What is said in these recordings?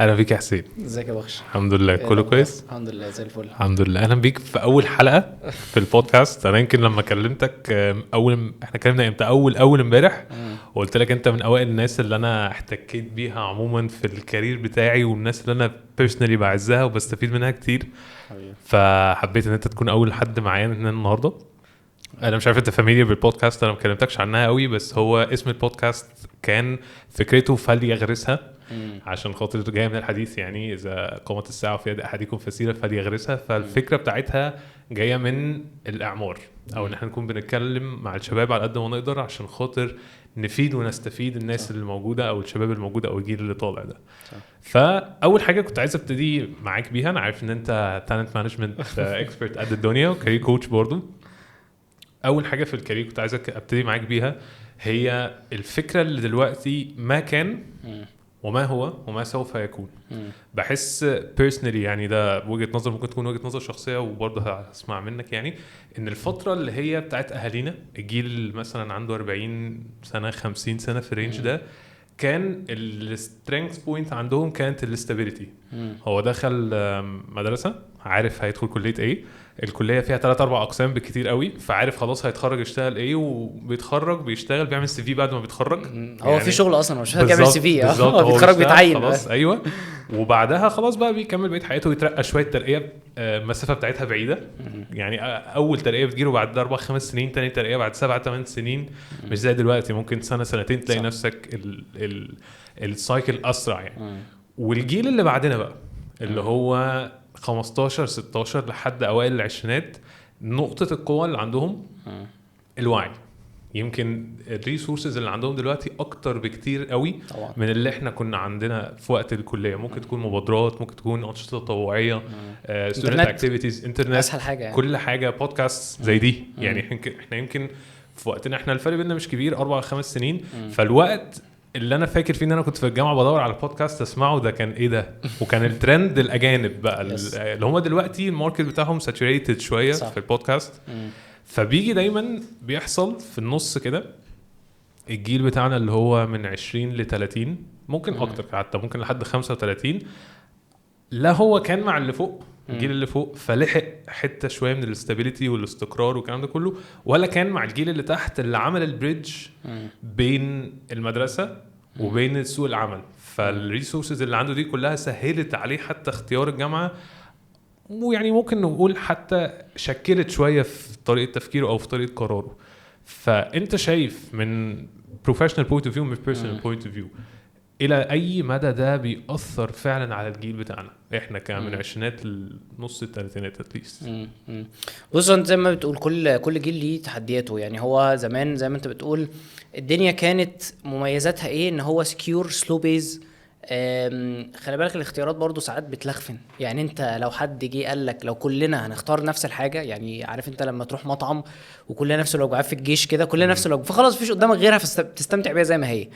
اهلا بيك يا حسين. ازيك يا بخش؟ الحمد لله. إيه كله الأخبار؟ كويس. الحمد لله زي الفل. الحمد لله. اهلا بيك في اول حلقة في البودكاست. انا يمكن لما كلمتك اول، احنا كلمنا امتى؟ اول اول امبارح، وقلت لك انت من اوائل الناس اللي انا احتكيت بيها عموما في ال career بتاعي، والناس اللي انا personally بعزها وبستفيد منها كتير. حبيبي. فحبيت ان انت تكون اول حد معايا هنا النهارده. انا مش عارف انت familiar بالبودكاست، انا ما كلمتكش عنها قوي، بس هو اسم البودكاست كان فكرته فليغرسها، عشان خاطر جاية من الحديث، يعني اذا قامت الساعة في يد احدكم فسيله فليغرسها. فالفكرة بتاعتها جاية من الاعمار، او ان احنا نكون بنتكلم مع الشباب على قد ما نقدر عشان خاطر نفيد ونستفيد الناس اللي موجودة او الشباب الموجودة او الجيل اللي طالع ده. فاول حاجة كنت عايز ابتدي معاك بيها، انا عارف ان انت talent management expert قد الدنيا و career coach برضو. اول حاجة في ال career كنت عايز ابتدي معاك بيها هي الفكرة اللي دلوقتي ما كان وما هو وما سوف يكون. بحس personally، يعني ده وجهه نظر، ممكن تكون وجهه نظر شخصية وبرضه هسمع منك، يعني ان الفترة اللي هي بتاعت اهالينا، الجيل اللي مثلا عنده 40 سنة 50 سنة في ال range ده، كان ال strength point عندهم كانت ال stability. هو دخل مدرسه، عارف هيدخل كليه ايه، الكلية فيها ثلاث اربع اقسام بالكتير قوي، فعارف خلاص هيتخرج يشتغل ايه، وبيتخرج بيشتغل بيعمل CV بعد ما بيتخرج. هو يعني في شغل اصلا، هو مش محتاج يعمل CV. بالظبط، هو بيتخرج بيشتغل بيتعين. خلاص، ايوه، وبعدها خلاص بقى بيكمل بقية حياته ويترقى شوية ترقيه، المسافة بتاعتها بعيدة، يعني اول ترقيه بتجيله بعد 4 5 سنين، تاني ترقيه بعد 7 8 سنين، مش زي دلوقتي ممكن سنة سنتين تلاقي نفسك ال cycle اسرع يعني. والجيل اللي بعدنا بقى اللي هو 15 16 لحد اوائل العشرينات، نقطة القوة اللي عندهم الوعي، يمكن ال resources اللي عندهم دلوقتي اكتر بكتير قوي من اللي احنا كنا عندنا في وقت الكليه. ممكن تكون مبادرات، ممكن تكون انشطة تطوعيه، student انترنت. activities، انترنت. اسهل حاجة يعني. كل حاجه، بودكاست زي دي. يعني احنا يمكن في وقتنا احنا الفرق بيننا مش كبير، 4 5 سنين. فالوقت اللي انا فاكر فيه ان انا كنت في الجامعة بدور على بودكاست اسمعه، ده كان ايه ده؟ وكان الترند الاجانب بقى اللي هم دلوقتي ال market بتاعهم saturated شوية في البودكاست. فبيجي دايما بيحصل في النص كده الجيل بتاعنا اللي هو من 20 ل 30، ممكن اكتر حتى، ممكن لحد 35، لا هو كان مع اللي فوق، الجيل اللي فوق، فلحق حتة شوية من ال stability والاستقرار والكلام ده كله، ولا كان مع الجيل اللي تحت اللي عمل ال bridge بين المدرسة وبين سوق العمل، فال resources اللي عنده دي كلها سهلت عليه حتى اختيار الجامعه، ويعني ممكن نقول حتى شكلت شوية في طريقه تفكيره او في طريقه قراره. فانت شايف من professional point of view، من personal point of view، الى اي مدى ده بيأثر فعلا على الجيل بتاعنا احنا كمن عشرينات لنص الثلاثينات at least؟ مم. مم. بص، انت زي ما بتقول كل جيل ليه تحدياته. يعني هو زمان زي ما انت بتقول الدنيا كانت مميزاتها ايه؟ ان هو secure، slow pace. خلي بالك الاختيارات برضو ساعات بتلخفن. يعني انت لو حد جه قال لك لو كلنا هنختار نفس الحاجه، يعني عارف انت لما تروح مطعم وكلنا نفس الوجبات في الجيش كده، كلنا نفس الوجبه، فخلاص مفيش قدامك غيرها فبتستمتع بيها زي ما هي،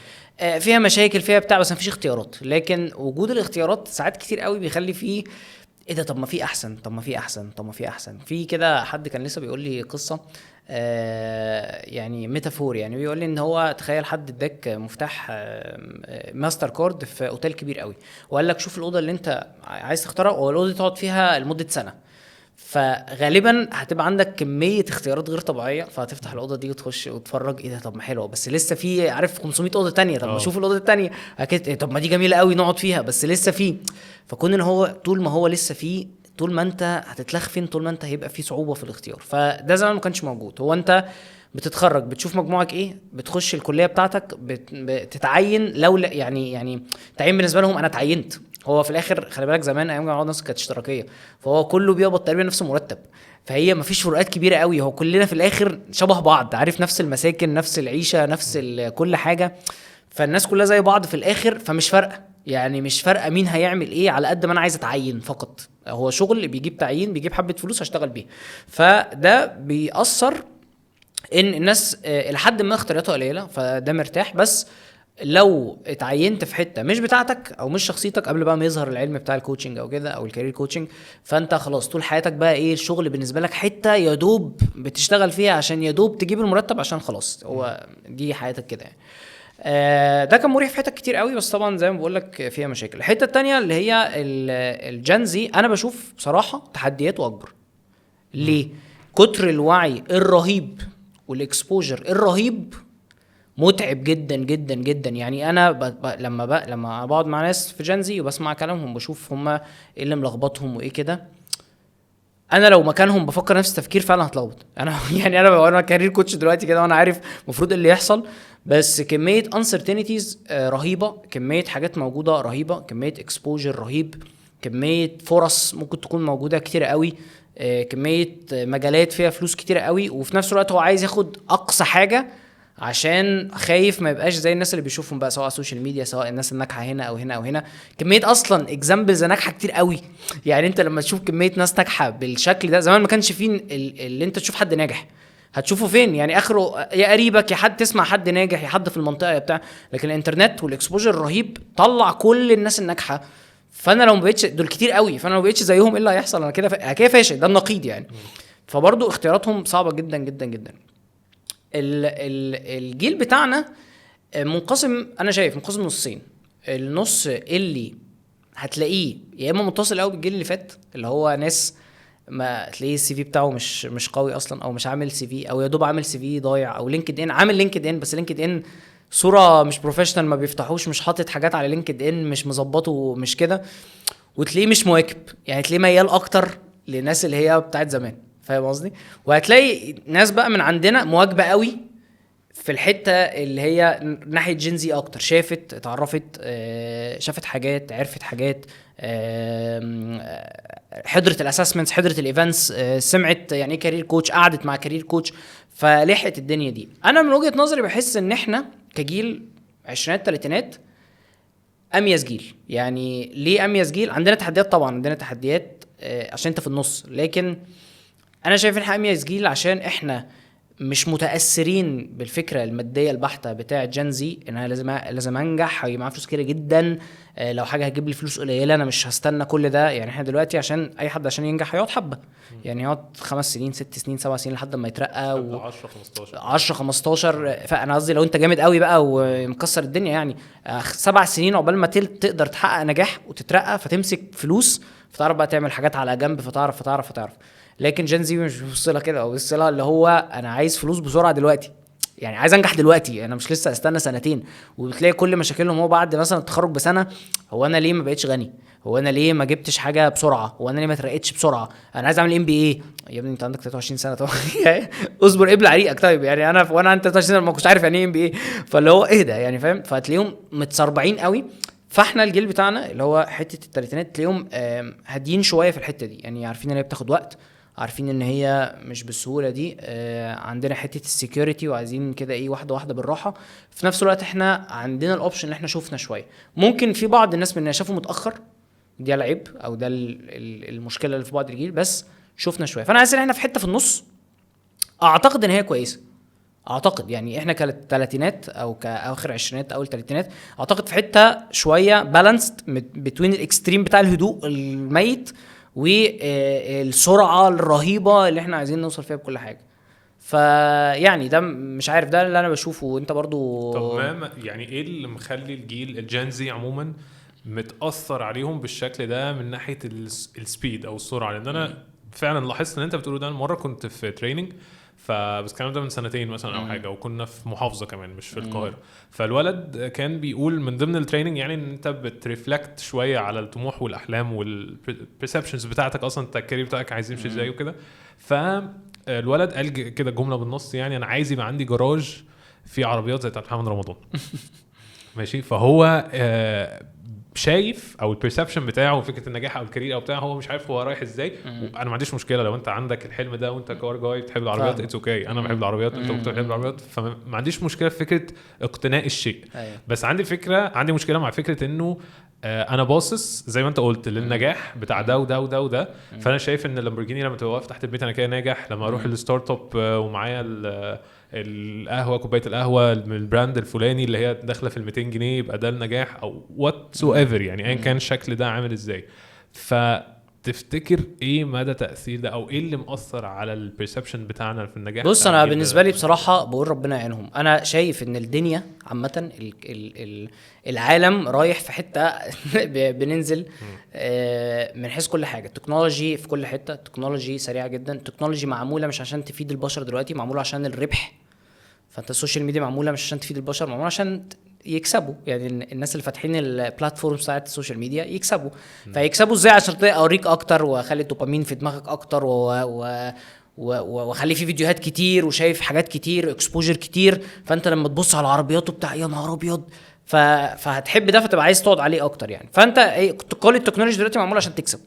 فيها مشاكل فيها بتاع، بس مفيش اختيارات. لكن وجود الاختيارات ساعات كتير قوي بيخلي فيه ايه ده؟ طب ما في احسن، طب ما في احسن، طب ما في احسن. في كده حد كان لسه بيقول لي قصه، يعني metaphor، يعني بيقول لي ان هو تخيل حد اداك مفتاح ماستر كارد في اوتيل كبير قوي وقال لك شوف الاوضة اللي انت عايز تختارها، والاوضه دي تقعد فيها لمدة سنه. فغالبا هتبقى عندك كمية اختيارات غير طبيعيه، فهتفتح الاوضة دي وتخش وتتفرج، ايه ده؟ طب ما حلوة بس لسه في، عارف، 500 اوضة تانية. طب ما اشوف الاوضة التانية اكيد، إيه، طب ما دي جميلة قوي نقعد فيها، بس لسه في. فكون ان هو طول ما هو لسه فيه، طول ما انت هتتلخفن، طول ما انت هيبقى في صعوبة في الاختيار. فده زمان ما كانش موجود. هو انت بتتخرج بتشوف مجموعك ايه، بتخش الكلية بتاعتك، بتتعين لو لا، يعني تعيين بالنسبة لهم انا اتعينت. هو في الاخر خلي بالك زمان ايام جامعه ناصر كانت اشتراكيه، فهو كله بيقبض تقريبا نفس المرتب، فهي مفيش فروقات كبيرة قوي. هو كلنا في الاخر شبه بعض، عارف، نفس المساكن، نفس العيشه، نفس كل حاجه، فالناس كلها زي بعض في الاخر، فمش فارقه، يعني مش فارقه مين هيعمل ايه على قد ما انا عايز اتعين فقط. هو شغل بيجيب تعيين، بيجيب حبه فلوس هشتغل بيها. فده بيأثر ان الناس الى حد ما اختياراتها قليله، فده مرتاح. بس لو اتعينت في حتة مش بتاعتك او مش شخصيتك، قبل بقى ما يظهر العلم بتاع ال coaching او كده او ال career coaching، فانت خلاص طول حياتك بقى ايه؟ الشغل بالنسبة لك حتة يا دوب بتشتغل فيها عشان يا دوب تجيب المرتب، عشان خلاص هو دي حياتك كده يعني. ده كان مريح في حتت كتير قوي، بس طبعا زي ما بقول لك فيها مشاكل. الحتة التانية اللي هي ال Gen Z، انا بشوف بصراحة تحدياته اكبر. ليه؟ كتر الوعي الرهيب وال exposure الرهيب متعب جدا جدا جدا. يعني انا لما بقعد مع ناس في Gen Z وبسمع كلامهم، بشوف هم ايه اللي ملخبطهم وايه كده، انا لو مكانهم بفكر نفس التفكير فعلا هتلخبط انا. يعني انا career coach دلوقتي كده وانا عارف المفروض اللي يحصل، بس كمية uncertainties رهيبة، كمية حاجات موجودة رهيبة، كمية exposure رهيب، كمية فرص ممكن تكون موجودة كتير قوي، كمية مجالات فيها فلوس كتير قوي، وفي نفس الوقت هو عايز ياخد اقصى حاجة عشان خايف ما يبقاش زي الناس اللي بيشوفهم بقى، سواء على ال social media، سواء الناس الناجحة هنا او هنا او هنا. كمية اصلا examples ناجحة كتير قوي. يعني انت لما تشوف كمية ناس ناجحة بالشكل ده، زمان ما كانش فيه اللي انت تشوف حد ناجح هتشوفه فين، يعني اخره يا قريبك يا حد تسمع حد ناجح يا حد في المنطقة يا بتاع. لكن الانترنت وال exposure الرهيب طلع كل الناس الناجحة، فانا لو ما بقتش دول كتير قوي، فانا لو ما بقتش زيهم ايه اللي هيحصل؟ انا كده كده فاشل. ده النقيض يعني. فبرضه اختياراتهم صعبة جدا جدا جدا. الجيل بتاعنا منقسم، انا شايف منقسم نصين. النص اللي هتلاقيه يا اما متصل قوي بالجيل اللي فات، اللي هو ناس ما تلاقيه ال CV بتاعه مش قوي اصلا، او مش عامل CV، او يا دوب عامل CV ضايع، او LinkedIn عامل LinkedIn بس LinkedIn صوره مش professional، ما بيفتحوش، مش حاطط حاجات على LinkedIn، مش مظبطه، مش كده. وتلاقيه مش مواكب، يعني تلاقيه ميال اكتر للناس اللي هي بتاعت زمان، فاهم قصدي؟ وهتلاقي ناس بقى من عندنا مواكبة قوي في الحتة اللي هي ناحية Gen Z اكتر، شافت، اتعرفت، شافت حاجات، عرفت حاجات، حضرت ال assessments، حضرت ال events، سمعت يعني ايه career coach، قعدت مع career coach، فلحقت الدنيا دي. انا من وجهه نظري بحس ان احنا كجيل عشرينات تلاتينات اميز جيل. يعني ليه اميز جيل؟ عندنا تحديات طبعا، عندنا تحديات عشان انت في النص، لكن انا شايف ان احنا اميز جيل عشان احنا مش متاثرين بالفكرة المادية البحتة بتاعه Gen Z، ان انا لازم انجح، هيبقى معايا فلوس كتير جدا، لو حاجة هتجيب لي فلوس قليله انا مش هستنى كل ده. يعني احنا دلوقتي عشان اي حد عشان ينجح هيقعد حبه، يعني يقعد 5 سنين 6 سنين 7 سنين لحد ما يترقى، 10 15 10 15. فانا قصدي لو انت جامد قوي بقى ومكسر الدنيا، يعني 7 سنين عقبال ما تقدر تحقق نجاح وتترقى، فتمسك فلوس، فتعرف بقى تعمل حاجات على جنب، فتعرف فتعرف فتعرف. لكن Gen Z مش بيبص لها كده، هو بيبص لها اللي هو انا عايز فلوس بسرعة دلوقتي، يعني عايز انجح دلوقتي، انا مش لسه استنى سنتين. وبتلاقي كل مشاكلهم هو بعد مثلا التخرج بسنة، هو انا ليه ما بقتش غني؟ هو انا ليه ما جبتش حاجة بسرعة؟ هو انا ليه ما اترقتش بسرعة؟ انا عايز اعمل MBA. يا ابني انت عندك 23 سنة، طب اصبر ابلع ريقك. طيب يعني انا وانا عندي 23 سنة ما كنتش عارف يعني ايه MBA، فاللي هو ايه ده يعني، فاهم؟ فهتلاقيهم متسربعين قوي. فاحنا الجيل بتاعنا اللي هو حتة الثلاثينات تلاقيهم هاديين شوية في الحتة دي، يعني عارفين ان هي بتاخد وقت، عارفين ان هي مش بالسهولة دي، عندنا حتة ال security وعايزين كده ايه واحدة واحدة بالراحة. في نفس الوقت احنا عندنا ال option اللي احنا شفنا شوية، ممكن في بعض الناس مننا شافوا متاخر، دي العيب او ده المشكلة اللي في بعض الجيل، بس شفنا شوية. فانا عايز ان احنا في حتة في النص، اعتقد ان هي كويسة. اعتقد يعني احنا كالثلاثينات او كاخر عشرينات اول ثلاثينات، اعتقد في حتة شوية balanced between ال extreme بتاع الهدوء الميت والسرعة الرهيبة اللي احنا عايزين نوصل فيها بكل حاجة. فيعني ده مش عارف، ده اللي انا بشوفه. وانت برضو طب ما يعني ايه اللي مخلي الجيل ال Gen Z عموما متاثر عليهم بالشكل ده من ناحية ال speed او السرعة؟ لان انا فعلا لاحظت ان انت بتقوله ده. مرة كنت في training، فبس الكلام ده من سنتين مثلا او حاجة، وكنا في محافظة كمان مش في القاهرة. فالولد كان بيقول من ضمن ال training يعني ان انت بت reflect شوية على الطموح والاحلام وال perceptions بتاعتك، اصلا انت ال career بتاعك عايز يمشي ازاي وكده. فالولد قال كده جملة بالنص، يعني انا عايز يبقى عندي جراج فيه عربيات زي بتاعت محمد رمضان. ماشي. فهو شايف او ال perception بتاعه فكرة النجاح او ال career او بتاعه، هو مش عارف هو رايح ازاي. انا ما عنديش مشكلة لو انت عندك الحلم ده وانت car guy بتحب العربيات، it's okay. انا بحب العربيات وانت بتحب العربيات، فما عنديش مشكلة في فكرة اقتناء الشيء. أيوة. بس عندي فكرة، عندي مشكلة مع فكرة انه انا باصص زي ما انت قلت للنجاح بتاع ده وده وده وده. فانا شايف ان اللامبورجيني لما تبقى واقف تحت البيت انا كده ناجح، لما اروح ال startup ومعايا القهوة، كوباية القهوة من ال brand الفلاني اللي هي داخله في 200 جنيه، يبقى ده النجاح او whatsoever، يعني ايا كان الشكل ده عامل ازاي. فتفتكر تفتكر ايه مدى تاثير ده، او ايه اللي مأثر على ال perception بتاعنا في النجاح؟ بص انا بالنسبة لي بصراحة بقول ربنا يعينهم. انا شايف ان الدنيا عامة العالم رايح في حتة بننزل من حيث كل حاجة. ال technology في كل حتة، ال technology سريعة جدا، ال technology معمولة مش عشان تفيد البشر دلوقتي، معمولة عشان الربح. فانت ال social media معمولة مش عشان تفيد البشر، معمولة عشان يكسبوا، يعني الناس اللي فاتحين ال platform بتاعت ال social media يكسبوا. فيكسبوا ازاي؟ عشان اوريك اكتر واخلي الدوبامين في دماغك اكتر واخلي فيه فيديوهات كتير وشايف حاجات كتير، exposure كتير. فانت لما تبص على العربيات وبتاع يا نهار ابيض، فهتحب ده، فتبقى عايز تقعد عليه اكتر يعني. فانت كل ال technology دلوقتي معمولة عشان تكسب،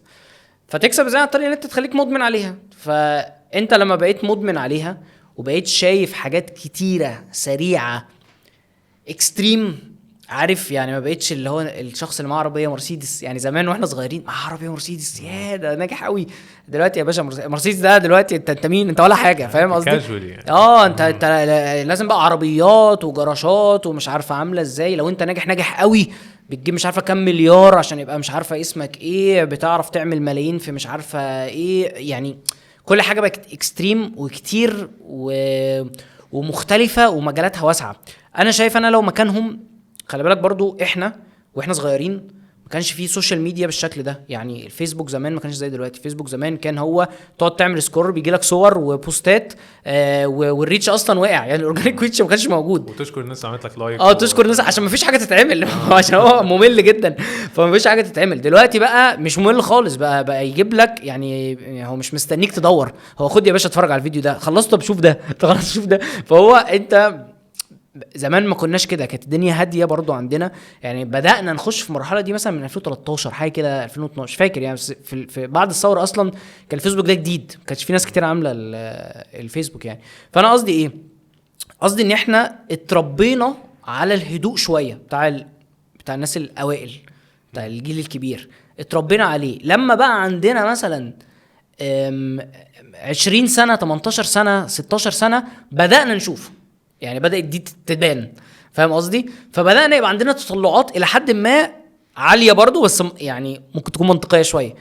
فتكسب ازاي؟ عن طريق ان انت تخليك مدمن عليها. فانت لما بقيت مدمن عليها وبقيت شايف حاجات كتيرة سريعة extreme، عارف يعني ما بقتش اللي هو الشخص اللي معاه عربية مرسيدس. يعني زمان واحنا صغيرين معاه عربية مرسيدس، يا ده ناجح قوي. دلوقتي يا باشا مرسيدس ده دلوقتي انت مين؟ انت ولا حاجة، فاهم قصدي؟ يعني. انت لازم بقى عربيات وجراشات ومش عارفه عامله ازاي. لو انت ناجح ناجح قوي بتجيب مش عارفه كام مليار عشان يبقى مش عارفه اسمك ايه، بتعرف تعمل ملايين في مش عارفه ايه. يعني كل حاجة بقت extreme وكتير ومختلفة ومجالاتها واسعة. انا شايف انا لو مكانهم، خلي بالك برضو احنا واحنا صغيرين ما كانش فيه social media بالشكل ده. يعني الفيسبوك زمان ما كانش زي دلوقتي. الفيسبوك زمان كان هو تقعد تعمل scroll، بيجي لك صور وبوستات، وال reach اصلا واقع، يعني ال organic reach ما كانش موجود. وتشكر الناس عملت لك like، تشكر الناس عشان ما فيش حاجة تتعمل عشان هو ممل جدا، فما فيش حاجة تتعمل. دلوقتي بقى مش ممل خالص، بقى يجيب لك، يعني هو مش مستنيك تدور، هو خد يا باشا اتفرج على الفيديو ده، خلصته بشوف ده، خلصت شوف ده. فهو انت زمان ما كناش كده، كانت الدنيا هادية برضو عندنا. يعني بدانا نخش في المرحلة دي مثلا من 2013 حاجة كده، 2012 فاكر يعني. في بعد الثورة اصلا كان الفيسبوك ده جديد، ما كانش في ناس كتير عامله الفيسبوك يعني. فانا قصدي ايه؟ قصدي ان احنا اتربينا على الهدوء شوية بتاع الناس الاوائل، بتاع الجيل الكبير، اتربينا عليه. لما بقى عندنا مثلا 20 سنة، 18 سنة، 16 سنة، بدانا نشوف يعني بدأت دي تبان، فاهم قصدي؟ فبدأنا يبقى عندنا تطلعات إلى حد ما عالية برضو، بس يعني ممكن تكون منطقية شوية.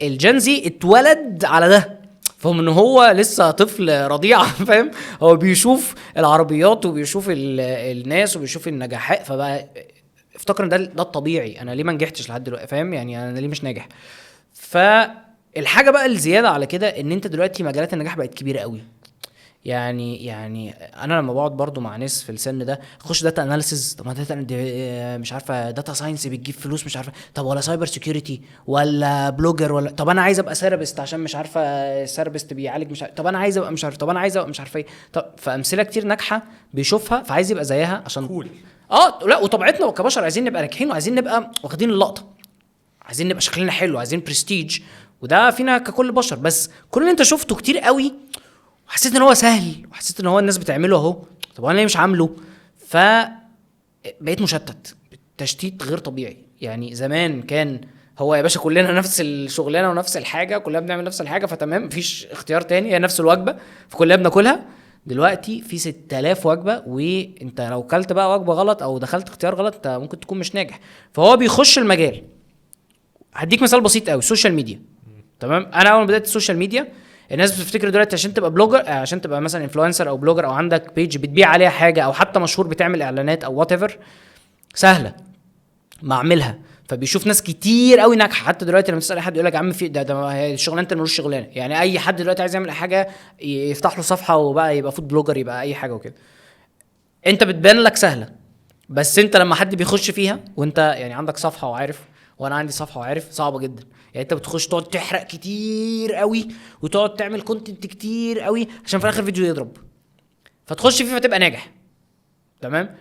ال Gen Z اتولد على ده، فهم ان هو لسه طفل رضيع فاهم؟ هو بيشوف العربيات وبيشوف الناس وبيشوف النجاحات، فبقى افتكر ان ده الطبيعي. انا ليه ما نجحتش لحد دلوقتي؟ فاهم يعني انا ليه مش ناجح؟ فالحاجة بقى الزيادة على كده ان انت دلوقتي مجالات النجاح بقت كبيرة قوي. يعني انا لما بقعد برضو مع ناس في السن ده، اخش data analysis، طب ما data مش عارفه data science بتجيب فلوس مش عارفه، طب ولا cyber security ولا blogger، ولا طب انا عايز ابقى therapist عشان مش عارفه therapist بيعالج مش عارف، طب انا عايز ابقى مش عارف، طب انا عايز ابقى مش عارفه ايه. طب فامثله كتير ناجحة بيشوفها فعايز يبقى زيها عشان cool. لا، وطبيعتنا كبشر عايزين نبقى ناجحين وعايزين نبقى واخدين اللقطة، عايزين نبقى شكلنا حلو، عايزين برستيج، وده فينا ككل بشر. بس كل اللي انت شفته كتير قوي وحسيت ان هو سهل وحسيت ان هو الناس بتعمله اهو، طب انا ليه مش عامله؟ فبقيت مشتت، تشتيت غير طبيعي. يعني زمان كان هو يا باشا كلنا نفس الشغلانة ونفس الحاجة، كلنا بنعمل نفس الحاجة، فتمام مفيش اختيار تاني، هي نفس الوجبة فكلنا بناكلها. دلوقتي في 6000 وجبة، وانت لو كلت بقى وجبة غلط او دخلت اختيار غلط انت ممكن تكون مش ناجح. فهو بيخش المجال. هديك مثال بسيط قوي، ال social media. تمام، انا اول ما بدات ال social media الناس بتفتكر دلوقتي عشان تبقى blogger، عشان تبقى مثلا influencer او blogger او عندك page بتبيع عليها حاجة او حتى مشهور بتعمل اعلانات او whatever، سهلة ما اعملها. فبيشوف ناس كتير قوي ناجحة. حتى دلوقتي لما تسال اي حد يقول لك يا عم في ده شغلانة ملوش شغلانة. يعني اي حد دلوقتي عايز يعمل حاجة يفتح له صفحة وبقى يبقى food blogger، يبقى اي حاجة وكده. انت بتبان لك سهلة، بس انت لما حد بيخش فيها وانت يعني عندك صفحة وعارف، وانا عندي صفحة وعارف، صعبة جدا. يعني انت بتخش تقعد تحرق كتير قوي وتقعد تعمل content كتير قوي عشان في الاخر فيديو يضرب، فتخش فيه فتبقى ناجح. تمام؟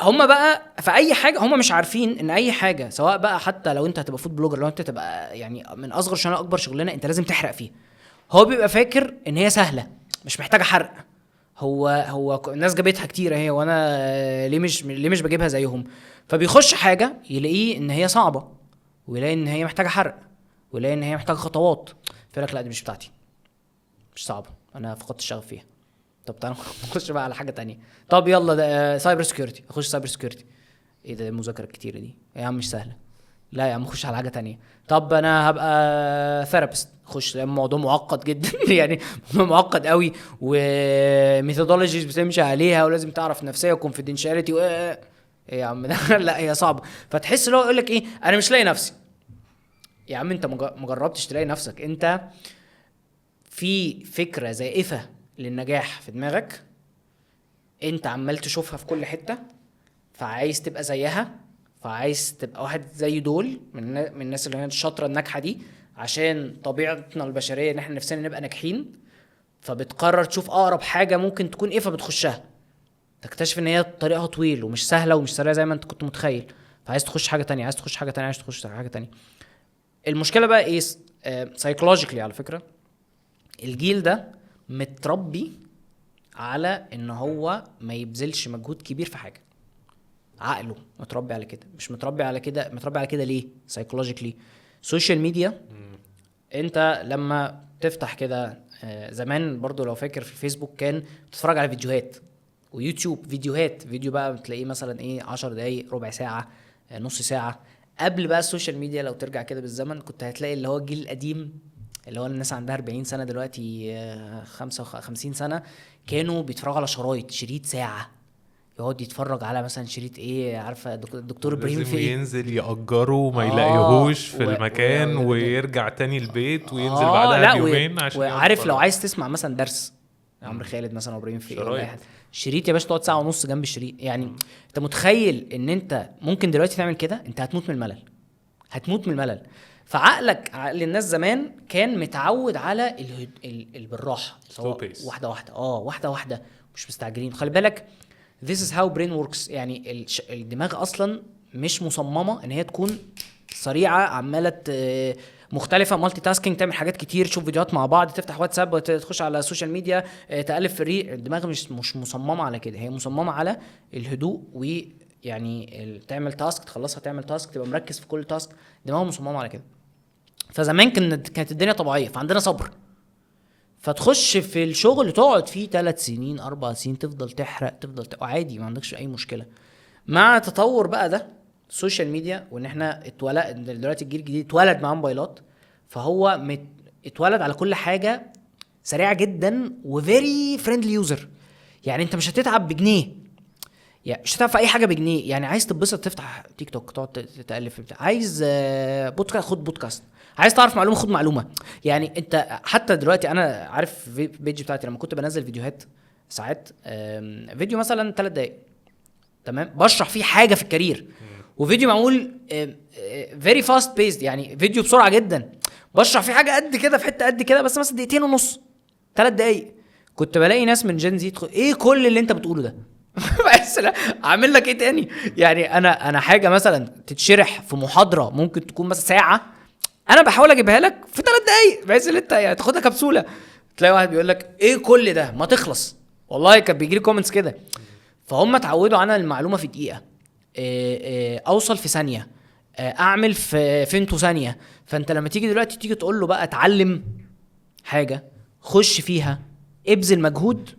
هما بقى في اي حاجة هما مش عارفين ان اي حاجة، سواء بقى حتى لو انت هتبقى food blogger، لو انت تبقى يعني من اصغر شغلانة اكبر شغلانة، انت لازم تحرق فيها. هو بيبقى فاكر ان هي سهلة مش محتاجه حرق، هو الناس جابتها كتير اهي، وانا ليه مش بجيبها زيهم؟ فبيخش حاجة يلاقيه ان هي صعبة، ويلاقي ان هي محتاجه حرق، ويلاقي ان هي محتاجه خطوات، فيقول لك لا دي مش بتاعتي، مش صعبة، انا فقدت الشغف فيها. طب تعالى نخش بقى على حاجة تانية. طب يلا ده cyber security، اخش cyber security. ايه ده المذاكرة الكتيرة دي يا عم؟ مش سهلة. لا يا عم خش على حاجة تانية. طب انا هبقى therapist، خش، لان الموضوع معقد جدا يعني موضوع معقد قوي و methodologies بتمشي عليها ولازم تعرف نفسية و confidentiality ايه يا عم ده لا هي صعبة. فتحس اللي هو يقول لك ايه، انا مش لاقي نفسي. يا عم انت مجربتش تلاقي نفسك، انت في فكرة زائفة للنجاح في دماغك، انت عمال تشوفها في كل حتة، فعايز تبقى زيها، فعايز تبقى واحد زي دول من الناس اللي هي الشاطره الناجحة دي، عشان طبيعتنا البشرية ان احنا نفسنا نبقى ناجحين. فبتقرر تشوف اقرب حاجة ممكن تكون ايه فبتخشها، تكتشف ان هي طريقها طويل ومش سهلة ومش سريعة زي ما انت كنت متخيل، فعايز تخش حاجة تانية، عايز تخش حاجة تانية، عايز تخش حاجة تانية. المشكلة بقى ايه psychologically على فكرة، الجيل ده متربي على ان هو ما يبذلش مجهود كبير في حاجة، عقله متربي على كده. مش متربي على كده، متربي على كده ليه psychologically؟ social media، انت لما تفتح كده، زمان برضو لو فاكر في الفيسبوك كان بتتفرج على فيديوهات، ويوتيوب فيديوهات، فيديو بقى بتلاقيه مثلا ايه 10 دقايق، ربع ساعة، نص ساعة. قبل بقى ال social media لو ترجع كده بالزمن كنت هتلاقي اللي هو الجيل القديم، اللي هو الناس عندها 40 سنة دلوقتي، 55 سنة، كانوا بيتفرجوا على شرايط، شريط ساعة، يقعد يتفرج على مثلا شريط ايه، عارفه الدكتور ابراهيم في ايه، ينزل يأجره ما يلاقيهوش في المكان ويرجع تاني البيت وينزل بعدها بيومين عشان وعارف لو عايز تسمع مثلا درس عمرو خالد مثلا وابراهيم في ايه، شريط يا باشا تقعد ساعة ونص جنب الشريط. يعني انت متخيل ان انت ممكن دلوقتي تعمل كده؟ انت هتموت من الملل، هتموت من الملل. فعقلك، عقل الناس زمان كان متعود على بالراحة، واحدة واحدة، واحدة واحدة، مش مستعجلين. خلي بالك this is how brain works. يعني الدماغ اصلا مش مصممه ان هي تكون سريعة عماله مختلفة، multitasking، تعمل حاجات كتير، تشوف فيديوهات مع بعض، تفتح واتساب وتخش على ال social media، تقلب في ال reel. الدماغ مش مصممه على كده، هي مصممه على الهدوء، ويعني تعمل task تخلصها، تعمل task تبقى مركز في كل task. الدماغ مصممه على كده. فزمان كانت الدنيا طبيعية، فعندنا صبر. فتخش في الشغل تقعد فيه 3 سنين 4 سنين، تفضل تحرق، تفضل عادي، ما عندكش اي مشكلة. مع تطور بقى ده ال social media، وان احنا اتولد دلوقتي الجيل الجديد اتولد مع موبايلات، فهو اتولد على كل حاجة سريعة جدا و very friendly user. يعني انت مش هتتعب بجنيه، يعني مش هتتعب في اي حاجة بجنيه. يعني عايز تتبسط تفتح تيك توك تقعد تالف، عايز بودكاست خد بودكاست، عايز تعرف معلومة خد معلومة. يعني انت حتى دلوقتي انا عارف في page بتاعتي لما كنت بنزل فيديوهات ساعات، فيديو مثلا 3 دقايق تمام بشرح فيه حاجة في ال career، وفيديو معمول very fast paced، يعني فيديو بسرعة جدا بشرح فيه حاجة قد كده في حتة قد كده، بس مثلا 2.5 دقيقة 3 دقايق. كنت بلاقي ناس من Gen Z ايه كل اللي انت بتقوله ده؟ بس لا اعمل لك ايه تاني؟ يعني انا حاجة مثلا تتشرح في محاضرة ممكن تكون مثلا ساعة، انا بحاول اجيبها لك في 3 دقايق بحيث ان انت يعني تاخدها كبسولة. تلاقي واحد بيقول لك ايه كل ده، ما تخلص. والله كان بيجي لي comments كده. فهم اتعودوا على المعلومة في دقيقة، اوصل في ثانية، اعمل في فينتو ثانية. فانت لما تيجي دلوقتي تيجي تقول له بقى اتعلم حاجة، خش فيها، ابذل مجهود،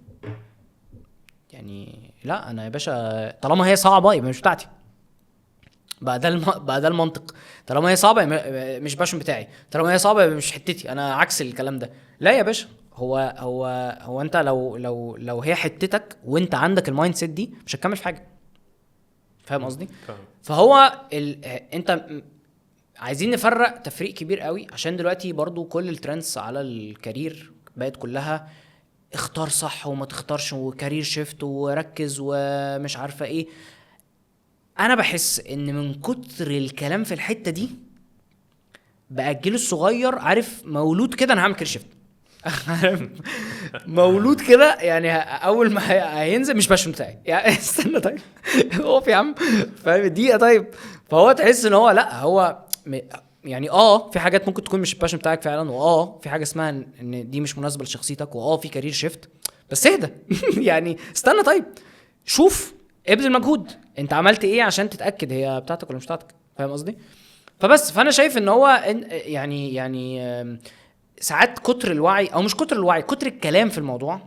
يعني لا انا يا باشا طالما هي صعبة يبقى مش بتاعتي. بقى ده المنطق، طالما هي صعبة مش passion بتاعي، طالما هي صعبة يبقى مش حتتي، انا عكس الكلام ده. لا يا باشا، هو هو هو انت لو لو لو هي حتتك وانت عندك ال mindset دي مش هتكمل في حاجة. فاهم قصدي؟ فهو انت عايزين نفرق تفريق كبير قوي، عشان دلوقتي برضو كل ال trends على ال career بقت كلها اختار صح وما تختارش، و career shift، وركز، ومش عارفه ايه. انا بحس ان من كتر الكلام في الحتة دي بقى الجيل الصغير عارف مولود كده انا هعمل career shift مولود كده، يعني اول ما هينزل مش passion بتاعي يعني استنى طيب اقف يا عم، فاهم دقيقة طيب. فهو تحس ان هو لا، هو يعني في حاجات ممكن تكون مش ال passion بتاعك فعلا، في حاجة اسمها ان دي مش مناسبة لشخصيتك، في career shift، بس اهدى يعني استنى طيب، شوف، ابذل مجهود، انت عملت ايه عشان تتاكد هي بتاعتك ولا مش بتاعتك. فاهم قصدي؟ فبس فانا شايف ان هو يعني ساعات كتر الوعي، او مش كتر الوعي، كتر الكلام في الموضوع،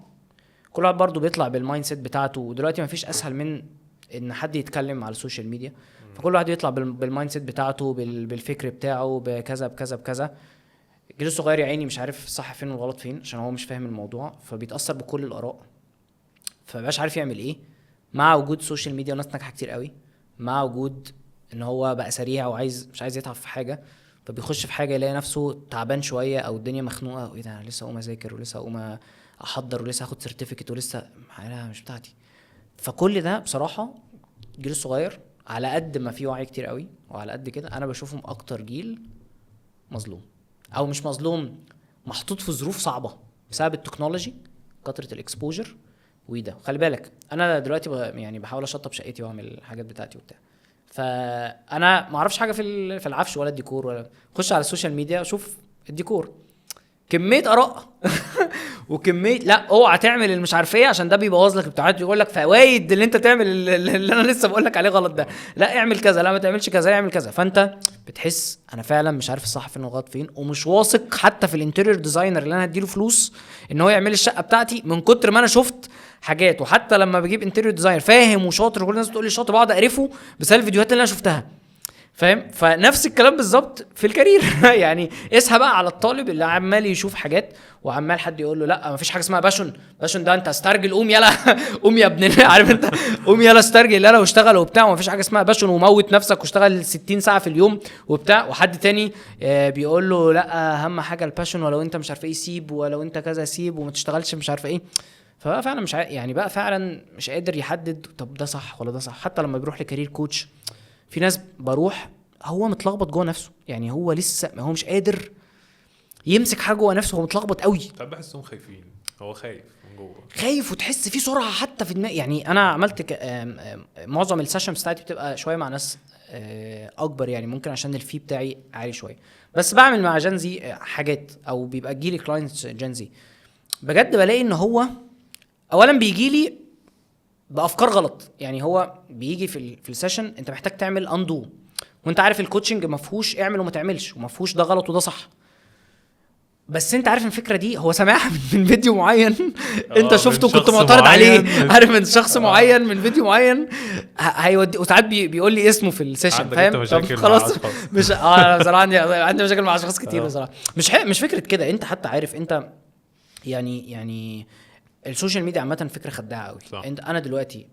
كل واحد برضه بيطلع بال mindset بتاعته. ودلوقتي مفيش اسهل من ان حد يتكلم على ال social media، فكل واحد يطلع بال mindset بتاعته، بالفكر بتاعه، بكذا بكذا بكذا. الجيل الصغير يا عيني مش عارف الصح فين والغلط فين، عشان هو مش فاهم الموضوع، فبيتاثر بكل الاراء، فمبقاش عارف يعمل ايه. مع وجود social media وناس ناجحة كتير قوي، مع وجود ان هو بقى سريع وعايز مش عايز يتعب في حاجة، فبيخش في حاجة يلاقي نفسه تعبان شوية او الدنيا مخنوقه، ايه ده انا لسه اقوم اذاكر ولسه اقوم احضر ولسه هاخد certificate ولسه لا مش بتاعتي. فكل ده بصراحة الجيل الصغير على قد ما في وعي كتير قوي وعلى قد كده انا بشوفهم اكتر جيل مظلوم، او مش مظلوم، محطوط في ظروف صعبة بسبب ال technology، كتره ال exposure وده. خلي بالك انا دلوقتي يعني بحاول اشطب شقتي واعمل الحاجات بتاعتي وبتاع، فانا ما اعرفش حاجة في العفش ولا الديكور ولا، خش على ال social media اشوف الديكور، كمية اراء وكمية لا اوعى تعمل المش عارف ايه عشان ده بيبوظ لك بتاعات، يقول لك فوائد اللي انت تعمل اللي انا لسه بقول لك عليه غلط ده، لا اعمل كذا، لا ما تعملش كذا، اعمل كذا. فانت بتحس انا فعلا مش عارف الصح فين والغلط فين، ومش واثق حتى في ال interior designer اللي انا هديله فلوس ان هو يعمل الشقة بتاعتي، من كتر ما انا شفت حاجات. وحتى لما بجيب interior designer فاهم وشاطر وكل الناس بتقول لي شاطر، بقعد اقرفه بسبب الفيديوهات اللي انا شفتها، فاهم؟ فنفس الكلام بالظبط في ال career. يعني اسها بقى على الطالب اللي عمال يشوف حاجات وعمال حد يقول له لا مفيش حاجة اسمها passion، passion ده انت استرجل، قوم يلا قوم يا ابن عارف انت، قوم يلا استرجل يلا واشتغل وبتاع، ومفيش حاجة اسمها passion وموت نفسك واشتغل 60 ساعة في اليوم وبتاع. وحد تاني بيقول له لا اهم حاجة ال passion، ولو انت مش عارف ايه سيب، ولو انت كذا سيب، وما تشتغلش مش عارف ايه. فبقى فعلا مش يعني بقى فعلا مش قادر يحدد طب ده صح ولا ده صح. حتى لما بيروح ل career coach، في ناس بروح هو متلخبط جوه نفسه، يعني هو لسه ما هو مش قادر يمسك حاجة جوه نفسه، هو متلخبط قوي. طب بحسهم خايفين، هو خايف من جوه، خايف، وتحس في سرعة حتى في دماغ. يعني انا عملت معظم ال session بتاعتي بتبقى شوية مع ناس اكبر، يعني ممكن عشان ال fee بتاعي عالي شوية، بس بعمل مع Gen Z حاجات، او بيبقى جيلي clients Gen Z. بجد بلاقي ان هو اولا بيجي لي بافكار غلط، يعني هو بيجي في ال session انت محتاج تعمل undo، وانت عارف ال coaching ما فيهوش اعمل وما تعملش، وما فيهوش ده غلط وده صح، بس انت عارف الفكرة دي هو سامعها من فيديو معين انت شفته كنت معترض عليه، عارف من شخص معين من فيديو معين هيودي، وساعات بيقول لي اسمه في ال session، فاهم؟ طب خلاص مش بصراحة عندي مشاكل مع اشخاص كتير بصراحة، مش فكرة كده. انت حتى عارف انت يعني ال social media عامة فكرة خداعة قوي. انت انا دلوقتي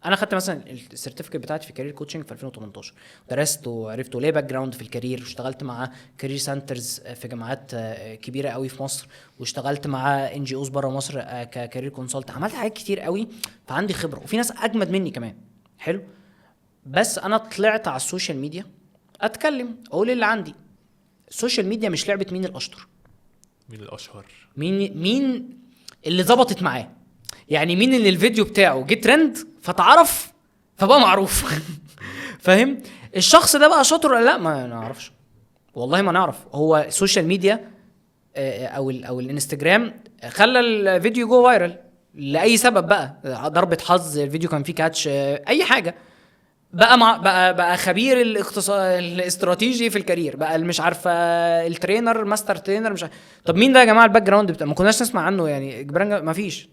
انا خدت مثلا ال certificate بتاعتي في career coaching في 2018، درست وعرفت وليه background في ال career، واشتغلت مع career centers في جامعات كبيرة قوي في مصر، واشتغلت مع NGOs بره مصر ك career consult، عملت حاجات كتير قوي، فعندي خبره، وفي ناس اجمد مني كمان. حلو، بس انا طلعت على ال social media اتكلم اقول اللي عندي. ال social media مش لعبه مين الاشطر، مين الاشهر، مين اللي ظبطت معاه، يعني مين اللي الفيديو بتاعه جه ترند فتعرف فبقى معروف. فاهم؟ الشخص ده بقى شاطر ولا لا ما نعرفش، والله ما نعرف. هو ال social media او الانستجرام خلى الفيديو go viral لاي سبب بقى، ضربة حظ، الفيديو كان فيه catch، اي حاجة بقى، مع بقى خبير الاقتصاد الاستراتيجي في ال career، بقى مش عارفه ال trainer، master trainer، مش عارف. طب مين ده يا جماعة؟ ال background بتاع ما كناش نسمع عنه، يعني جبران ما فيش.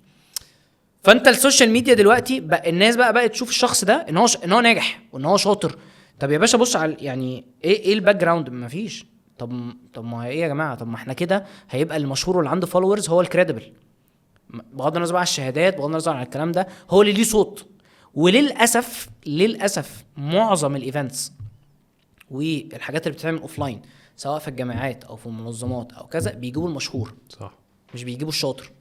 فانت ال social media دلوقتي بقى الناس بقى تشوف الشخص ده ان هو ان هو ناجح وان هو شاطر. طب يا باشا بص على يعني ايه ال background؟ ما فيش. طب ما ايه يا جماعة؟ طب ما احنا كده هيبقى المشهور واللي عنده followers هو ال credible، بغض النظر بقى على الشهادات، بغض النظر عن الكلام ده، هو اللي ليه صوت. وللاسف للاسف معظم ال events والحاجات اللي بتتعمل offline سواء في الجامعات او في المنظمات او كذا بيجيبوا المشهور، صح، مش بيجيبوا الشاطر.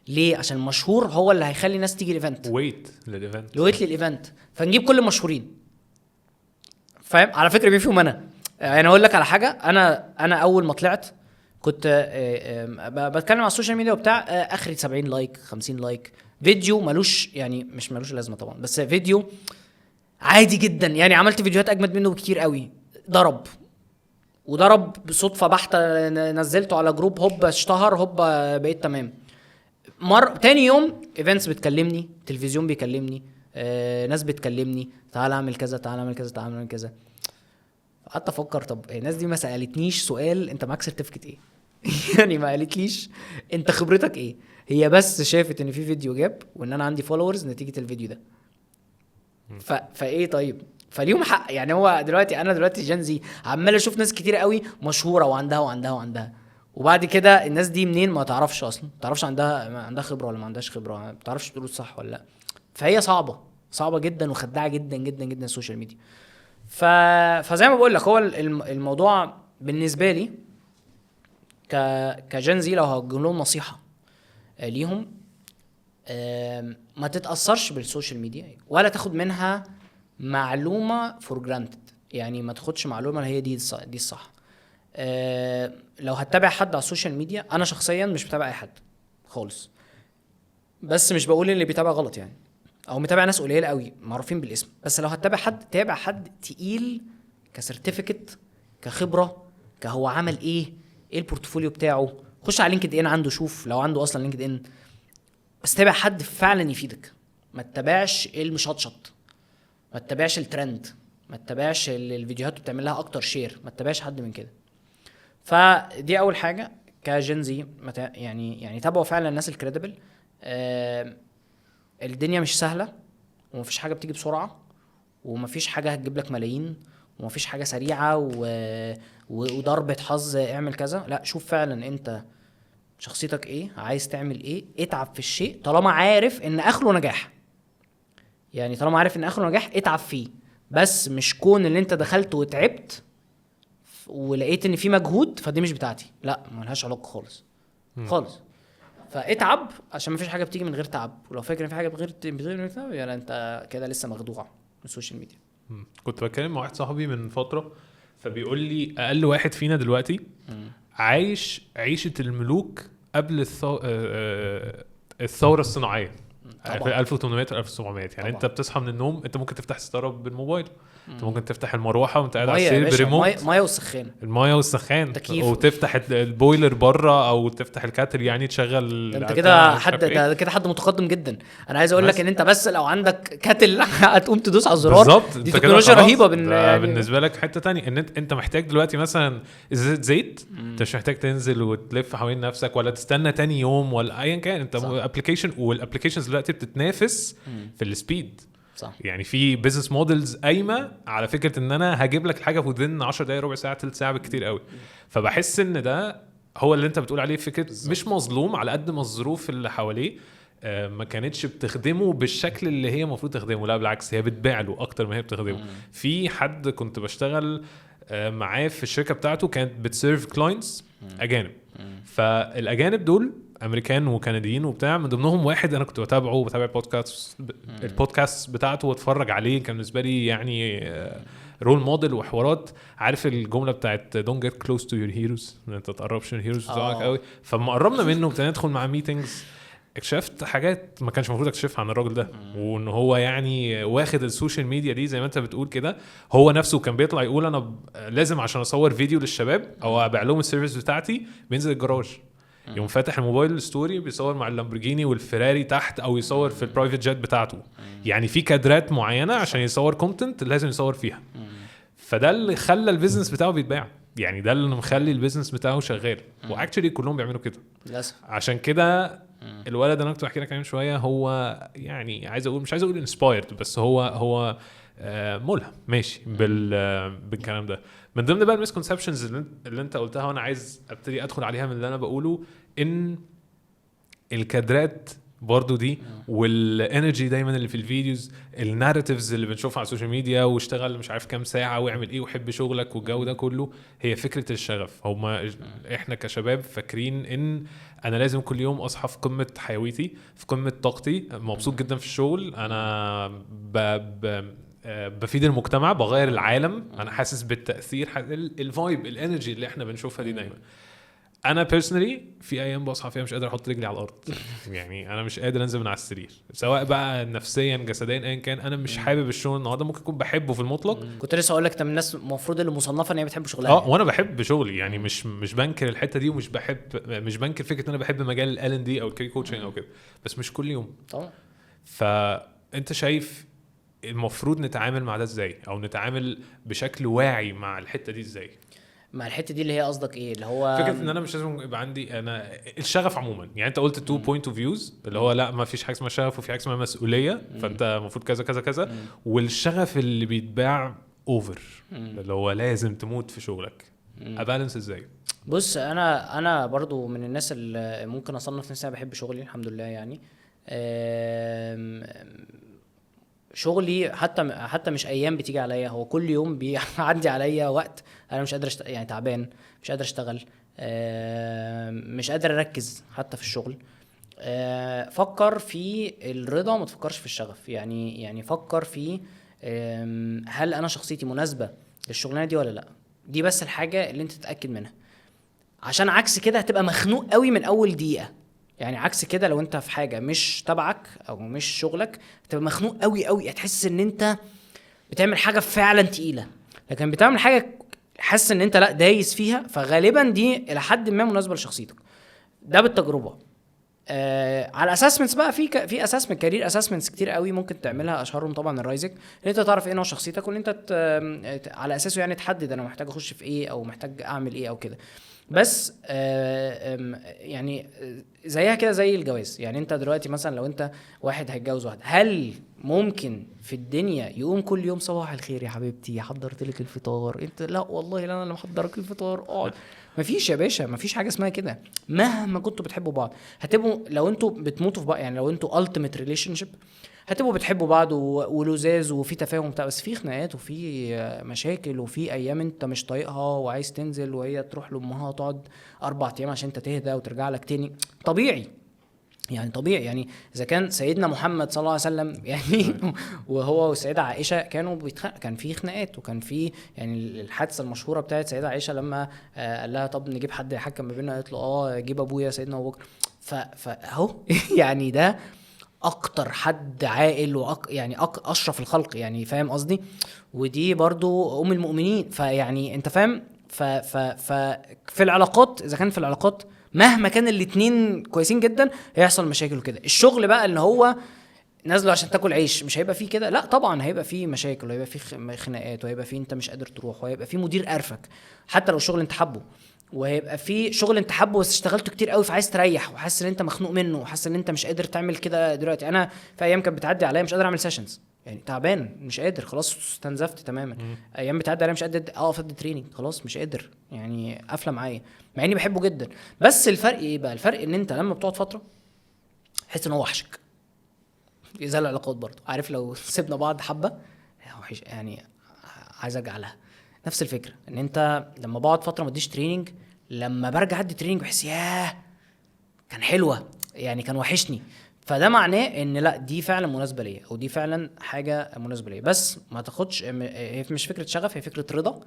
ليه؟ عشان المشهور هو اللي هيخلي الناس تيجي ال event، wait لل event، wait لل event، فنجيب كل المشهورين. فاهم؟ على فكرة بيفهم. انا يعني اقول لك على حاجة، انا اول ما طلعت كنت بتكلم على ال social media وبتاع، اخري 70 like 50 like، فيديو ملوش يعني مش ملوش لازمه طبعا، بس فيديو عادي جدا، يعني عملت فيديوهات اجمد منه بكتير قوي، ضرب وضرب بصدفه بحته، نزلته على group، هوب اشتهر، هوب بقيت تمام. تاني يوم events بتكلمني، تلفزيون بيكلمني، ناس بتكلمني، تعال اعمل كذا، تعال اعمل كذا، تعال اعمل كذا. قعدت افكر، طب الناس دي ما سالتنيش سؤال انت معاك certificate ايه؟ يعني ما قالتليش انت خبرتك ايه، هي بس شافت ان في فيديو جاب وان انا عندي followers نتيجة الفيديو ده. فايه طيب؟ فليهم حق. يعني هو دلوقتي انا دلوقتي Gen Z عمال اشوف ناس كتير قوي مشهورة وعندها وعندها وعندها، وبعد كده الناس دي منين ما تعرفش اصلا، ما تعرفش عندها خبره ولا ما عندهاش خبره، ما تعرفش تقول صح ولا لا. فهي صعبة صعبة جدا وخداعه جدا جدا جدا ال social media. فزي ما بقول لك، هو الموضوع بالنسبة لي ك Gen Z لو هوجه لهم نصيحة ليهم، ما تتاثرش بال social media ولا تاخد منها معلومة for granted. يعني ما تاخدش معلومة هي دي الصح. لو هتتابع حد على ال social media، انا شخصيا مش بتابع اي حد خالص، بس مش بقول اللي بيتابع غلط يعني، او متابع ناس قليله قوي معروفين بالاسم، بس لو هتتابع حد تابع حد تقيل ك certificate، كخبرة، كهو عمل ايه، ايه ال portfolio بتاعه، خش على LinkedIn عنده، شوف لو عنده اصلا LinkedIn، بس تابع حد فعلا يفيدك. ما تتابعش المشطشط، ما تتابعش الترند، ما تتابعش الفيديوهات بتعمل لها اكتر share، ما تتابعش حد من كده. فدي اول حاجة ك Gen Z، يعني تابعوا فعلا الناس ال credible. الدنيا مش سهلة، ومفيش حاجة بتيجي بسرعة، ومفيش حاجة هتجيب لك ملايين، ومفيش حاجة سريعة وضربه حظ اعمل كذا. لا، شوف فعلا انت شخصيتك ايه، عايز تعمل ايه، اتعب في الشيء طالما عارف ان اخره نجاح. يعني طالما عارف ان اخره نجاح اتعب فيه، بس مش كون اللي انت دخلت وتعبت ولقيت ان في مجهود فدي مش بتاعتي، لا، ملهاش علاقة خالص خالص. فاتعب عشان مفيش حاجة بتيجي من غير تعب، ولو فاكر ان في حاجة بغير تعب يعني انت كده لسه مخدوع من ال social media. كنت بتكلم مع واحد صاحبي من فترة، فبيقول لي اقل واحد فينا دلوقتي عايش عيشه الملوك قبل الثورة الصناعية في 1800 1700. يعني طبعا. انت بتصحى من النوم، انت ممكن تفتح ستارة بالموبايل، انت ممكن تفتح المروحة وانت قاعد على السرير بريموت، مية والسخان، المية والسخان، وتفتح ال boiler بره او تفتح ال kettle، يعني تشغل. انت كده حد، ده كده حد متقدم جدا. انا عايز اقول لك ان انت بس لو عندك kettle هتقوم تدوس على الزرار. بالظبط، دي تكنولوجيا رهيبة يعني بالنسبة لك. حتة تانية ان انت محتاج دلوقتي مثلا ازازة زيت، انت مش محتاج تنزل وتلف حوالين نفسك ولا تستنى تاني يوم ولا ايا كان. انت application، وال applications دلوقتي بتتنافس في ال speed. صح. يعني في business models قايمة على فكرة ان انا هجيب لك الحاجة في within 10 دقايق، ربع ساعة، ثلث ساعة بالكتير قوي. فبحس ان ده هو اللي انت بتقول عليه فكرة بالزبط. مش مظلوم على قد ما الظروف اللي حواليه ما كانتش بتخدمه بالشكل اللي هي المفروض تخدمه، لا بالعكس هي بتبيع له اكتر ما هي بتخدمه. في حد كنت بشتغل معاه في الشركة بتاعته، كانت بت serve clients اجانب. فالاجانب دول امريكان وكنديين وبتاع، من ضمنهم واحد انا كنت بتابعه وبتابع البودكاست بتاعته واتفرج عليه، كان بالنسبة لي يعني role model وحوارات. عارف الجملة بتاعت don't get close to your heroes، ان انت تقربش من ال heroes بتاعك قوي. فما قربنا منه وابتدينا ندخل مع meetings، اكتشفت حاجات ما كانش المفروض اكتشفها عن الراجل ده، وان هو يعني واخد ال social media دي زي ما انت بتقول كده. هو نفسه كان بيطلع يقول انا لازم عشان اصور فيديو للشباب او ابيع لهم ال service بتاعتي بينزل الجراج، يوم فاتح الموبايل story بيصور مع اللامبورجيني والفيراري تحت، او يصور في ال private jet بتاعته. يعني في كادرات معينة عشان يصور content لازم يصور فيها. فده اللي خلى ال business بتاعه بيتباع، يعني ده اللي مخلي ال business بتاعه شغال. و actually كلهم بيعملوا كده للاسف. عشان كده الولد اللي انا كنت بحكي لك عليه من شوية، هو يعني عايز اقول، مش عايز اقول inspired، بس هو ملهم ماشي بالكلام ده. من ضمن بقى ال misconceptions اللي انت قلتها وانا عايز ابتدي ادخل عليها من اللي انا بقوله، ان الكادرات برضو دي وال energy دايما اللي في ال videos، ال narratives اللي بنشوفها على ال social media، واشتغل مش عارف كام ساعة واعمل ايه وحب شغلك والجو ده كله، هي فكرة الشغف. هما احنا كشباب فاكرين ان انا لازم كل يوم اصحى في قمة حيويتي، في قمة طاقتي، مبسوط جدا في الشغل، انا بفيد المجتمع، بغير العالم، انا حاسس بالتاثير، ال vibe، ال energy اللي احنا بنشوفها دي دايما. انا personally في ايام بصحى فيها مش قادر احط رجلي على الارض، يعني انا مش قادر انزل من على السرير، سواء بقى نفسيا جسديا ايا كان، انا مش حابب الشغل النهارده. ممكن اكون بحبه في المطلق. كنت لسه اقول لك، طب الناس المفروض اللي مصنفه ان هي بتحب شغلها. وانا بحب شغلي، يعني مش بنكر الحتة دي، ومش بحب، مش بنكر فكرة ان انا بحب مجال ال L&D او ال career coaching او كده، بس مش كل يوم طبعا. فانت شايف المفروض نتعامل مع ده ازاي، او نتعامل بشكل واعي مع الحتة دي ازاي؟ مع الحتة دي اللي هي قصدك ايه؟ اللي هو فكرة ان انا مش لازم يبقى عندي انا الشغف عموما. يعني انت قلت two point of views، اللي هو لا ما فيش حاجة اسمها شغف وفي حاجة اسمها مسؤوليه، فانت المفروض كذا كذا كذا. والشغف اللي بيتباع over، اللي هو لازم تموت في شغلك، ا balance ازاي؟ بص، انا برضو من الناس اللي ممكن اصنف نفسي انا بحب شغلي الحمد لله. يعني شغلي حتى مش ايام بتيجي عليا، هو كل يوم بيعدي عليا وقت انا مش قادر يعني تعبان، مش قادر اشتغل، مش قادر اركز حتى في الشغل. فكر في الرضا، ما تفكرش في الشغف. يعني فكر في هل انا شخصيتي مناسبة للشغلانه دي ولا لا. دي بس الحاجة اللي انت تتاكد منها، عشان عكس كده هتبقى مخنوق قوي من اول دقيقة. يعني عكس كده لو انت في حاجة مش تبعك او مش شغلك هتبقى مخنوق قوي قوي، هتحس ان انت بتعمل حاجة فعلا تقيلة. لكن بتعمل حاجة حاسس ان انت لا دايس فيها، فغالبا دي الى حد ما مناسبة لشخصيتك. ده بالتجربة. على assessments بقى، في assessment، career assessments كتير قوي ممكن تعملها، اشهرهم طبعا ال RIASEC، ان انت تعرف ايه نوع شخصيتك وان انت على اساسه يعني تحدد انا محتاج اخش في ايه او محتاج اعمل ايه او كده. بس يعني زيها كده زي الجواز. يعني انت دلوقتي مثلا لو انت واحد هيتجوز واحدة، هل ممكن في الدنيا يقوم كل يوم صباح الخير يا حبيبتي حضرت لك الفطار؟ انت لا والله لا انا اللي محضرك الفطار، اقعد. مفيش يا باشا، مفيش حاجة اسمها كده. مهما كنتوا بتحبوا بعض هتبقوا، لو انتوا بتموتوا في بعض، يعني لو انتوا ultimate relationship هتبقوا بتحبوا بعض ولزاز وفي تفاهم بتاع، بس في خناقات وفي مشاكل وفي ايام انت مش طايقها وعايز تنزل وهي تروح لامها تقعد 4 ايام عشان انت تهدى وترجع لك تاني. طبيعي يعني، طبيعي. يعني اذا كان سيدنا محمد صلى الله عليه وسلم يعني وهو والسيدة عائشة كانوا كان في خناقات، وكان في يعني الحادثة المشهورة بتاعت سيده عائشة لما قال لها طب نجيب حد يحكم ما بيننا، قالت له جيب ابويا سيدنا ابو بكر. فاهو يعني ده اكتر حد عاقل يعني اشرف الخلق، يعني فاهم قصدي؟ ودي برضو ام المؤمنين. فيعني انت فاهم. في العلاقات، اذا كان في العلاقات مهما كان الاتنين كويسين جدا هيحصل مشاكل وكده. الشغل بقى اللي هو نازله عشان تاكل عيش مش هيبقى فيه كده، لا طبعا هيبقى فيه مشاكل وهيبقى فيه خناقات وهيبقى فيه انت مش قادر تروح، وهيبقى فيه مدير قرفك حتى لو الشغل انت حبه، وهيبقى فيه شغل انت حبه بس اشتغلته كتير قوي فعايز تريح وحاسس ان انت مخنوق منه وحاسس ان انت مش قادر تعمل كده. دلوقتي انا في ايام كانت بتعدي عليا مش قادر اعمل sessions، يعني تعبان مش قادر خلاص، استنزفت تماما. ايام بتعدي عليا مش قادر اقف ادي training، خلاص مش قادر، يعني قافله معايا، مع اني بحبه جدا. بس الفرق ايه بقى؟ الفرق ان انت لما بتقعد فترة تحس ان هو وحشك، زي العلاقات برضه، عارف لو سيبنا بعض حبه وحش يعني عايز ارجع لها. نفس الفكرة ان انت لما بقعد فترة ما اديش training، لما برجع ادي training بحس ياه كان حلوة، يعني كان وحشني. فده معناه ان لا دي فعلا مناسبة ليا، او دي فعلا حاجة مناسبة ليا. بس ما تاخدش، هي مش فكرة شغف، هي فكرة رضا.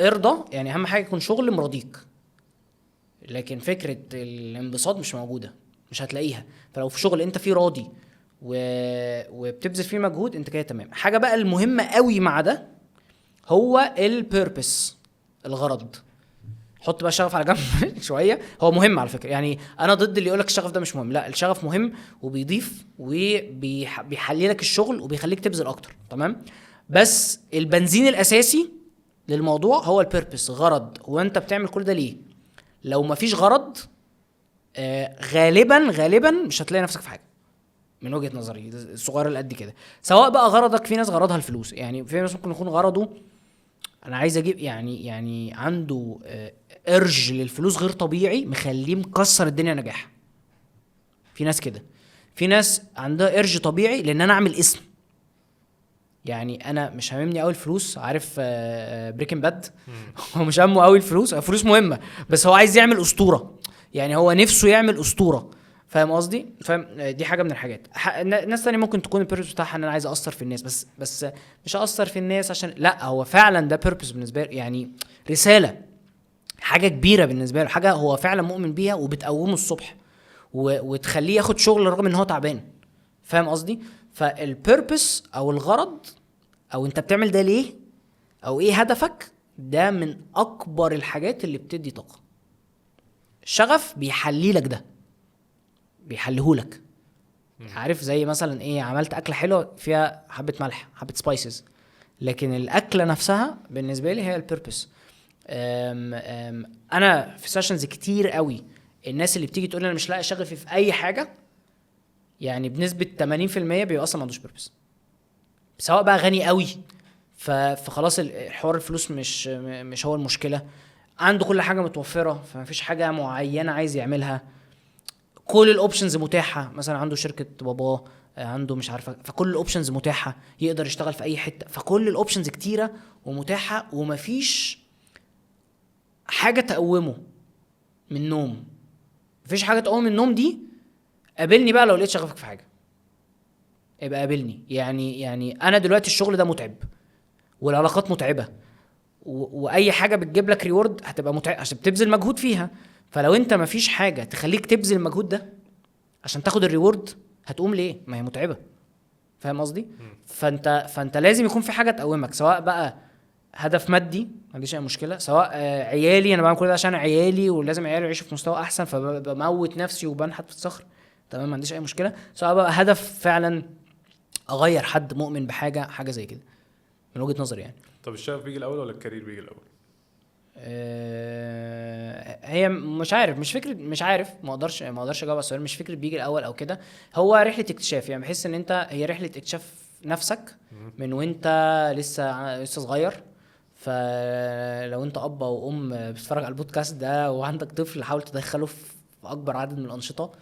ارضى يعني اهم حاجة يكون شغل مرضيك، لكن فكرة الانبساط مش موجودة، مش هتلاقيها. فلو في شغل انت فيه راضي وبتبذل فيه مجهود انت كده تمام. حاجة بقى المهمة قوي مع ده هو ال purpose، الغرض. حط بقى الشغف على جنب شوية، هو مهم على فكرة. يعني انا ضد اللي يقولك الشغف ده مش مهم، لا الشغف مهم وبيضيف وبيحلي لك الشغل وبيخليك تبذل اكتر، تمام. بس البنزين الاساسي للموضوع هو ال purpose، غرض. هو انت بتعمل كل ده ليه؟ لو مفيش غرض غالبا مش هتلاقي نفسك في حاجة، من وجهه نظري الصغيرة اللي قد كده. سواء بقى غرضك، في ناس غرضها الفلوس، يعني في ناس ممكن يكون غرضه انا عايز اجيب، يعني عنده urge للفلوس غير طبيعي مخليه مكسر الدنيا نجاح. في ناس كده، في ناس عندها urge طبيعي لان انا اعمل اسم، يعني انا مش هاممني قوي الفلوس، عارف Breaking Bad هو مش همه قوي الفلوس، الفلوس مهمة بس هو عايز يعمل اسطورة، يعني هو نفسه يعمل اسطورة، فاهم قصدي؟ فاهم؟ دي حاجة من الحاجات. ناس تانية ممكن تكون ال purpose بتاعها ان انا عايز اثر في الناس، بس مش اثر في الناس عشان لا، هو فعلا ده purpose بالنسبة له، يعني رسالة، حاجة كبيرة بالنسبة له، حاجة هو فعلا مؤمن بيها وبتقومه الصبح وتخليه ياخد شغل رغم ان هو تعبان، فاهم قصدي؟ فال purpose او الغرض، او انت بتعمل ده ليه، او ايه هدفك، ده من اكبر الحاجات اللي بتدي طاقة. الشغف بيحلي لك ده، بيحلهولك. عارف زي مثلا ايه، عملت اكله حلوة فيها حبه ملح، حبه spices، لكن الاكلة نفسها بالنسبة لي هي ال purpose. أم أم انا في sessions كتير قوي الناس اللي بتيجي تقول لي انا مش لاقي شغفي في اي حاجه، يعني بنسبة 80% بيبقى اصلا ما عندوش purpose، سواء بقى غني قوي فخلاص الحوار الفلوس مش هو المشكله، عنده كل حاجة متوفرة فمفيش حاجة معينة عايز يعملها، كل ال options متاحة، مثلا عنده شركة باباه، عنده مش عارفه، فكل ال options متاحة، يقدر يشتغل في اي حتة، فكل ال options كتيرة ومتاحه ومفيش حاجة تقومه من النوم. مفيش حاجة تقومه من النوم دي. قابلني بقى لو لقيت شغفك في حاجة يبقى قابلني. يعني انا دلوقتي الشغل ده متعب والعلاقات متعبة واي حاجة بتجيب لك reward هتبقى متعبة عشان بتبذل مجهود فيها. فلو انت مفيش حاجة تخليك تبذل المجهود ده عشان تاخد ال reward هتقوم ليه؟ ما هي متعبة. فاهم قصدي؟ فانت لازم يكون في حاجة تقومك، سواء بقى هدف مادي ما عنديش اي مشكلة، سواء عيالي، انا بعمل كل ده عشان عيالي ولازم عيالي يعيشوا في مستوى احسن فبموت نفسي وبنحت في الصخر، تمام، ما عنديش اي مشكلة، سواء بقى هدف فعلا اغير حد مؤمن بحاجة، حاجة زي كده من وجهه نظري يعني. طب الشغف بيجي الاول ولا ال career بيجي الاول؟ هي مش عارف، مش فكرة، مش عارف، ما اقدرش اجاوب على السؤال، مش فكرة بيجي الاول او كده، هو رحله اكتشاف. يعني بحس ان انت هي رحله اكتشاف نفسك من وانت لسه صغير. فلو انت اب او ام بتتفرج على البودكاست ده وعندك طفل، حاول تدخله في اكبر عدد من الانشطة،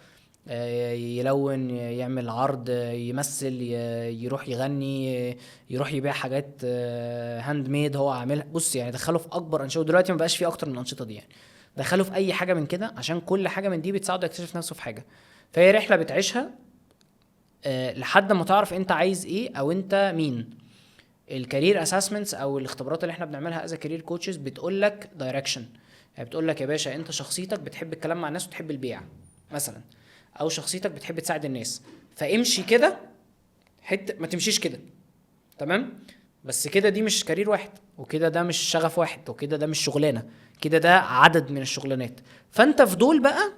يلون، يعمل عرض، يمثل، يروح يغني، يروح يبيع حاجات handmade هو عاملها. بص يعني دخله في اكبر انشطة، دلوقتي ما بقاش فيه اكتر من الانشطة دي، يعني دخله في اي حاجة من كده، عشان كل حاجة من دي بتساعده يكتشف نفسه في حاجة. فهي رحله بتعيشها لحد ما تعرف انت عايز ايه او انت مين. ال career assessments او الاختبارات اللي احنا بنعملها as career coaches بتقول لك direction، يعني بتقول لك يا باشا انت شخصيتك بتحب الكلام مع الناس وتحب البيع مثلا، او شخصيتك بتحب تساعد الناس، فامشي كده حتة، ما تمشيش كده، تمام؟ بس كده دي مش career واحد، وكده ده مش شغف واحد، وكده ده مش شغلانة، كده ده عدد من الشغلانات. فانت في دول بقى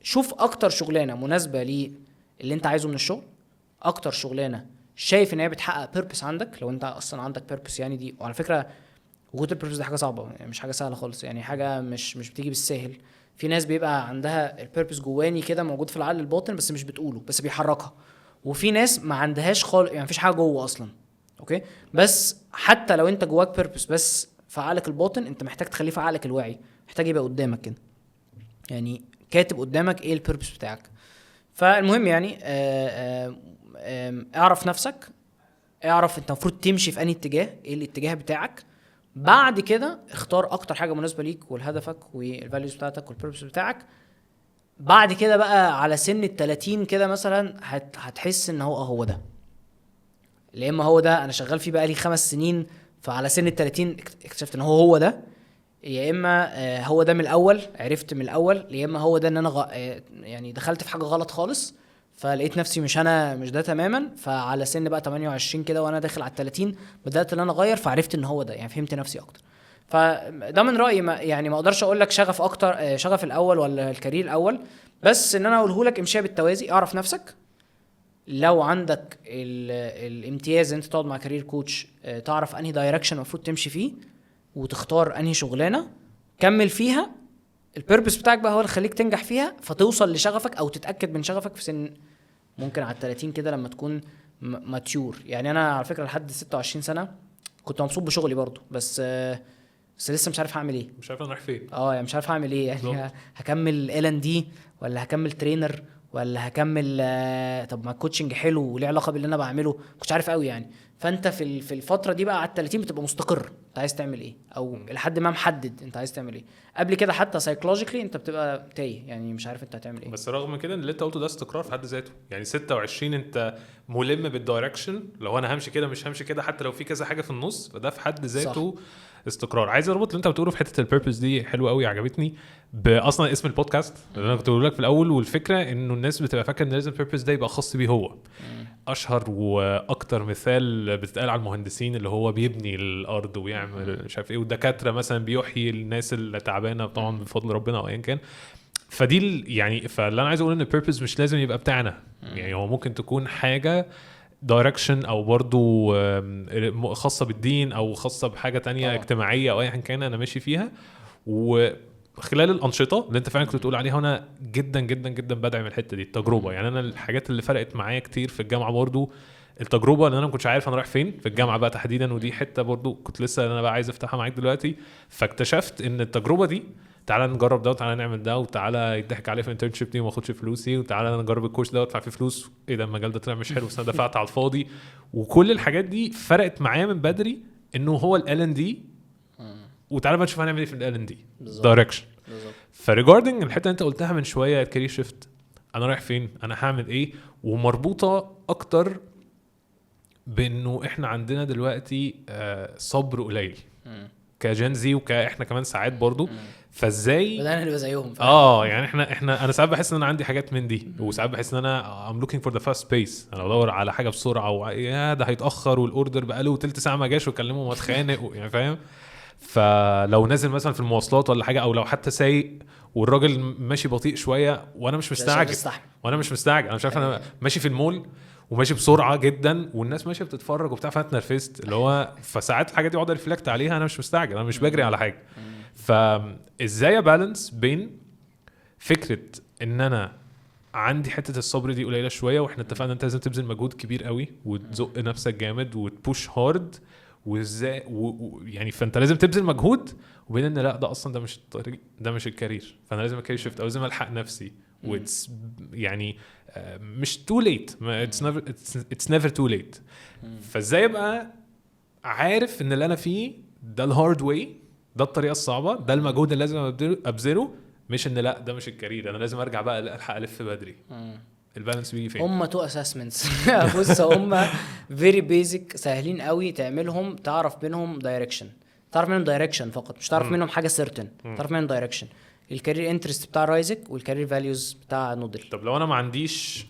شوف اكتر شغلانة مناسبة للي انت عايزه من الشغل، اكتر شغلانة شايف ان هي بتحقق purpose عندك، لو انت اصلا عندك purpose يعني دي. وعلى فكرة وجود ال purpose ده حاجة صعبة، يعني مش حاجة سهلة خالص، يعني حاجة مش بتيجي بالساهل. في ناس بيبقى عندها ال purpose جواني كده موجود في العقل الباطن بس مش بتقوله، بس بيحركها. وفي ناس ما عندهاش خالص، يعني مفيش حاجة جوه اصلا، okay؟ بس حتى لو انت جواك purpose بس في عقلك الباطن، انت محتاج تخليه في عقلك الواعي، محتاج يبقى قدامك كده، يعني كاتب قدامك ايه ال purpose بتاعك. فالمهم يعني اعرف نفسك، اعرف انت المفروض تمشي في انهي اتجاه، ايه الاتجاه بتاعك. بعد كده اختار اكتر حاجة مناسبة ليك ولهدفك وال values بتاعتك وال purpose بتاعك. بعد كده بقى على سن ال30 كده مثلا هتحس ان هو ده، يا اما هو ده انا شغال فيه بقى لي 5 سنين، فعلى سن ال30 اكتشفت ان هو ده، يا اما هو ده من الاول، عرفت من الاول، يا اما هو ده ان انا يعني دخلت في حاجة غلط خالص فلقيت نفسي مش انا، مش ده تماما. فعلى سن بقى 28 كده وانا داخل على 30 بدات ان انا اغير، فعرفت ان هو ده، يعني فهمت نفسي اكتر. فده من رايي، ما يعني ما اقدرش اقول لك شغف اكتر، شغف الاول ولا ال career الاول، بس ان انا اقوله لك امشيها بالتوازي. اعرف نفسك، لو عندك الامتياز انت تقعد مع career coach تعرف انهي direction المفروض تمشي فيه وتختار انهي شغلانة كمل فيها. ال purpose بتاعك بقى هو اللي يخليك تنجح فيها، فتوصل لشغفك او تتاكد من شغفك في سن ممكن على 30 كده لما تكون mature. يعني انا على فكرة لحد 26 سنة كنت مبسوط بشغلي برضو، بس لسه مش عارف هعمل ايه، مش عارف انا رايح فين، يعني مش عارف هعمل ايه، يعني هكمل L&D ولا هكمل trainer ولا هكمل طب ما ال coaching حلو وليه علاقة باللي انا بعمله، مش عارف قوي يعني. فانت في الفترة دي بقى على 30 بتبقى مستقر انت عايز تعمل ايه، او لحد ما محدد انت عايز تعمل ايه. قبل كده حتى psychologically انت بتبقى تايه، يعني مش عارف انت هتعمل ايه. بس رغم كده اللي انت قلته ده استقرار في حد ذاته، يعني 26 انت ملم بال direction، لو انا همشي كده مش همشي كده حتى لو في كذا حاجة في النص، فده في حد ذاته استقرار. عايز اربط اللي انت بتقوله في حتة ال purpose دي، حلوة قوي عجبتني، باصلا اسم البودكاست اللي انا كنت بقول لك في الاول، والفكرة انه الناس بتبقى فاكره ان لازم ال purpose ده يبقى خاص بيه هو. اشهر واكتر مثال بتتقال على المهندسين اللي هو بيبني الارض ويعمل مش عارف ايه، والدكاتره مثلا بيحيي الناس اللي تعبانة طبعا بفضل ربنا او ايا كان. فدي يعني، فاللي انا عايز اقول ان ال purpose مش لازم يبقى بتاعنا، يعني هو ممكن تكون حاجة direction او برضو خاصة بالدين او خاصة بحاجة تانية طبعا. اجتماعية او ايا كان انا ماشي فيها. وخلال الانشطة اللي انت فعلا كنت بتقول عليها، وانا جدا جدا جدا بدعم الحتة دي، التجربة. يعني انا الحاجات اللي فرقت معايا كتير في الجامعة برضو التجربه، ان انا ما كنتش عارف انا رايح فين في الجامعة بقى تحديدا، ودي حتة برضو كنت لسه انا بقى عايز افتحها معاك دلوقتي. فاكتشفت ان التجربة دي، تعالى نجرب ده وتعالى نعمل ده وتعالى يضحك عليا في ال internship دي وما اخدش فلوسي، وتعالى نجرب الكورس ده وادفع فيه فلوس، ايه ده المجال ده طلع مش حلو بس انا دفعت على الفاضي. وكل الحاجات دي فرقت معايا من بدري انه هو ال L&D، وتعالى بقى نشوف هنعمل ايه في ال L&D direction. ف regarding الحتة اللي انت قلتها من شوية، ال career shift، انا رايح فين، انا هعمل ايه، ومربوطه اكتر بانه احنا عندنا دلوقتي صبر قليل ك Gen Z وكاحنا كمان ساعات برضو. فازاي بدأنا نبقى زيهم. يعني احنا انا ساعات بحس ان انا عندي حاجات من دي، وساعات بحس ان انا I'm looking for the fast pace، انا بدور على حاجة بسرعة، ويا ده هيتاخر وال order بقاله تلت ساعة ما جاش واكلمه واتخانق يعني فاهم. فلو نازل مثلا في المواصلات ولا حاجة، او لو حتى سايق والراجل ماشي بطيء شوية وانا مش مستعجل، وانا مش مستعجل، انا مش عارف، انا ماشي في المول وماشي بسرعة جدا والناس ماشية بتتفرج وبتاع، فانا اتنرفزت اللي هو. فساعات الحاجات دي اقعد reflect عليها، انا مش مستعجل، انا مش بجري على حاجة. فازاي balance بين فكرة ان انا عندي حتة الصبر دي قليله شوية، واحنا اتفقنا انت لازم تبذل مجهود كبير قوي وتزق نفسك جامد وت push hard، وازاي يعني فانت لازم تبذل مجهود، وبين ان لا ده اصلا ده مش الطريق، ده مش ال career، فانا لازم career shift او لازم الحق نفسي. و it's يعني مش too late، it's never too late. فازاي ابقى عارف ان اللي انا فيه ده ال hard way، ده الطريقة الصعبة، ده المجهود اللي لازم ابذله، مش ان لا ده مش ال career، انا لازم ارجع بقى الحق الف بدري. ال balance بيجي فين؟ هم two assessments. بص، هم very basic، سهلين قوي تعملهم، تعرف منهم direction، تعرف منهم direction فقط، مش تعرف منهم حاجة certain، تعرف منهم direction. ال career interest بتاع رايزك وال career values بتاع نودل. طب لو انا ما عنديش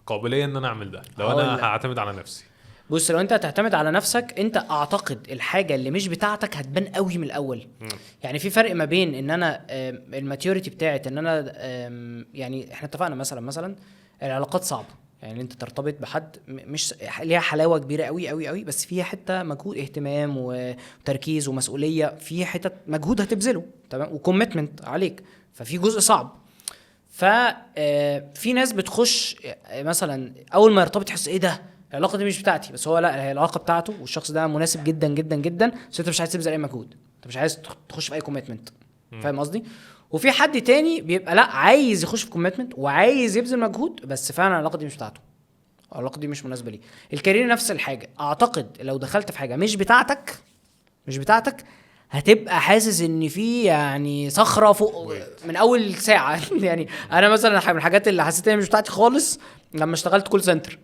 قابلية ان انا اعمل ده، لو انا هعتمد على نفسي. بص، لو انت هتعتمد على نفسك، انت اعتقد الحاجة اللي مش بتاعتك هتبان قوي من الاول. يعني في فرق ما بين ان انا ال maturity بتاعت ان انا يعني احنا اتفقنا مثلا العلاقات صعبة، يعني انت ترتبط بحد مش ليها حلاوة كبيرة قوي قوي قوي، بس فيها حتة مجهود، اهتمام وتركيز ومسؤولية، في حتة مجهود هتبذله، تمام، و commitment عليك، ففي جزء صعب. ف في ناس بتخش مثلا اول ما يرتبط يحس ايه ده، العلاقة دي مش بتاعتي، بس هو لا، هي العلاقة بتاعته والشخص ده مناسب جدا جدا جدا، بس انت مش عايز تبذل اي مجهود، انت مش عايز تخش في اي commitment، فاهم قصدي؟ وفي حد تاني بيبقى لا، عايز يخش في commitment وعايز يبذل مجهود، بس فعلا العلاقة دي مش بتاعته، العلاقة دي مش مناسبة ليه. ال career نفس الحاجة، اعتقد لو دخلت في حاجة مش بتاعتك، مش بتاعتك، هتبقى حاسس ان في يعني صخرة فوق من اول ساعة. يعني انا مثلا من الحاجات اللي حسيت ان مش بتاعتي خالص لما اشتغلت call center.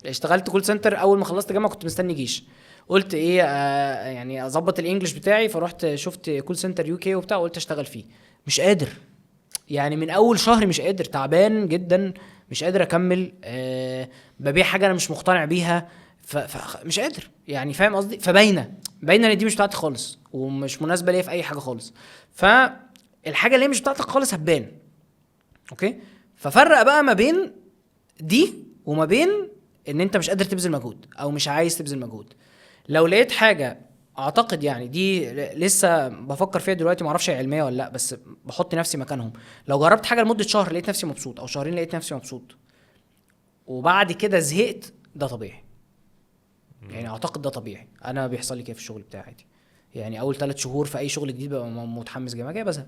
اشتغلت call center اول ما خلصت جامعه، كنت مستني جيش، قلت ايه يعني اظبط ال English بتاعي، فروحت شفت call center UK وبتاع، وقلت اشتغل فيه. مش قادر، يعني من اول شهر مش قادر، تعبان جدا، مش قادر اكمل، ببيع حاجة انا مش مقتنع بيها، فمش قادر، يعني فاهم قصدي؟ فباينه باينة ان دي مش بتاعتي خالص ومش مناسبة ليا في اي حاجة خالص. فالحاجه اللي هي مش بتاعتك خالص هتبان، okay؟ ففرق بقى ما بين دي وما بين ان انت مش قادر تبذل مجهود او مش عايز تبذل مجهود. لو لقيت حاجة، اعتقد يعني دي لسه بفكر فيها دلوقتي، ما اعرفش هي علمية ولا لا، بس بحط نفسي مكانهم. لو جربت حاجة لمدة شهر لقيت نفسي مبسوط، او شهرين لقيت نفسي مبسوط، وبعد كده زهقت، ده طبيعي. يعني اعتقد ده طبيعي. انا بيحصل لي كده في الشغل بتاعي عادي، يعني اول 3 شهور في اي شغل جديد ببقى متحمس جامد، كده بزهق،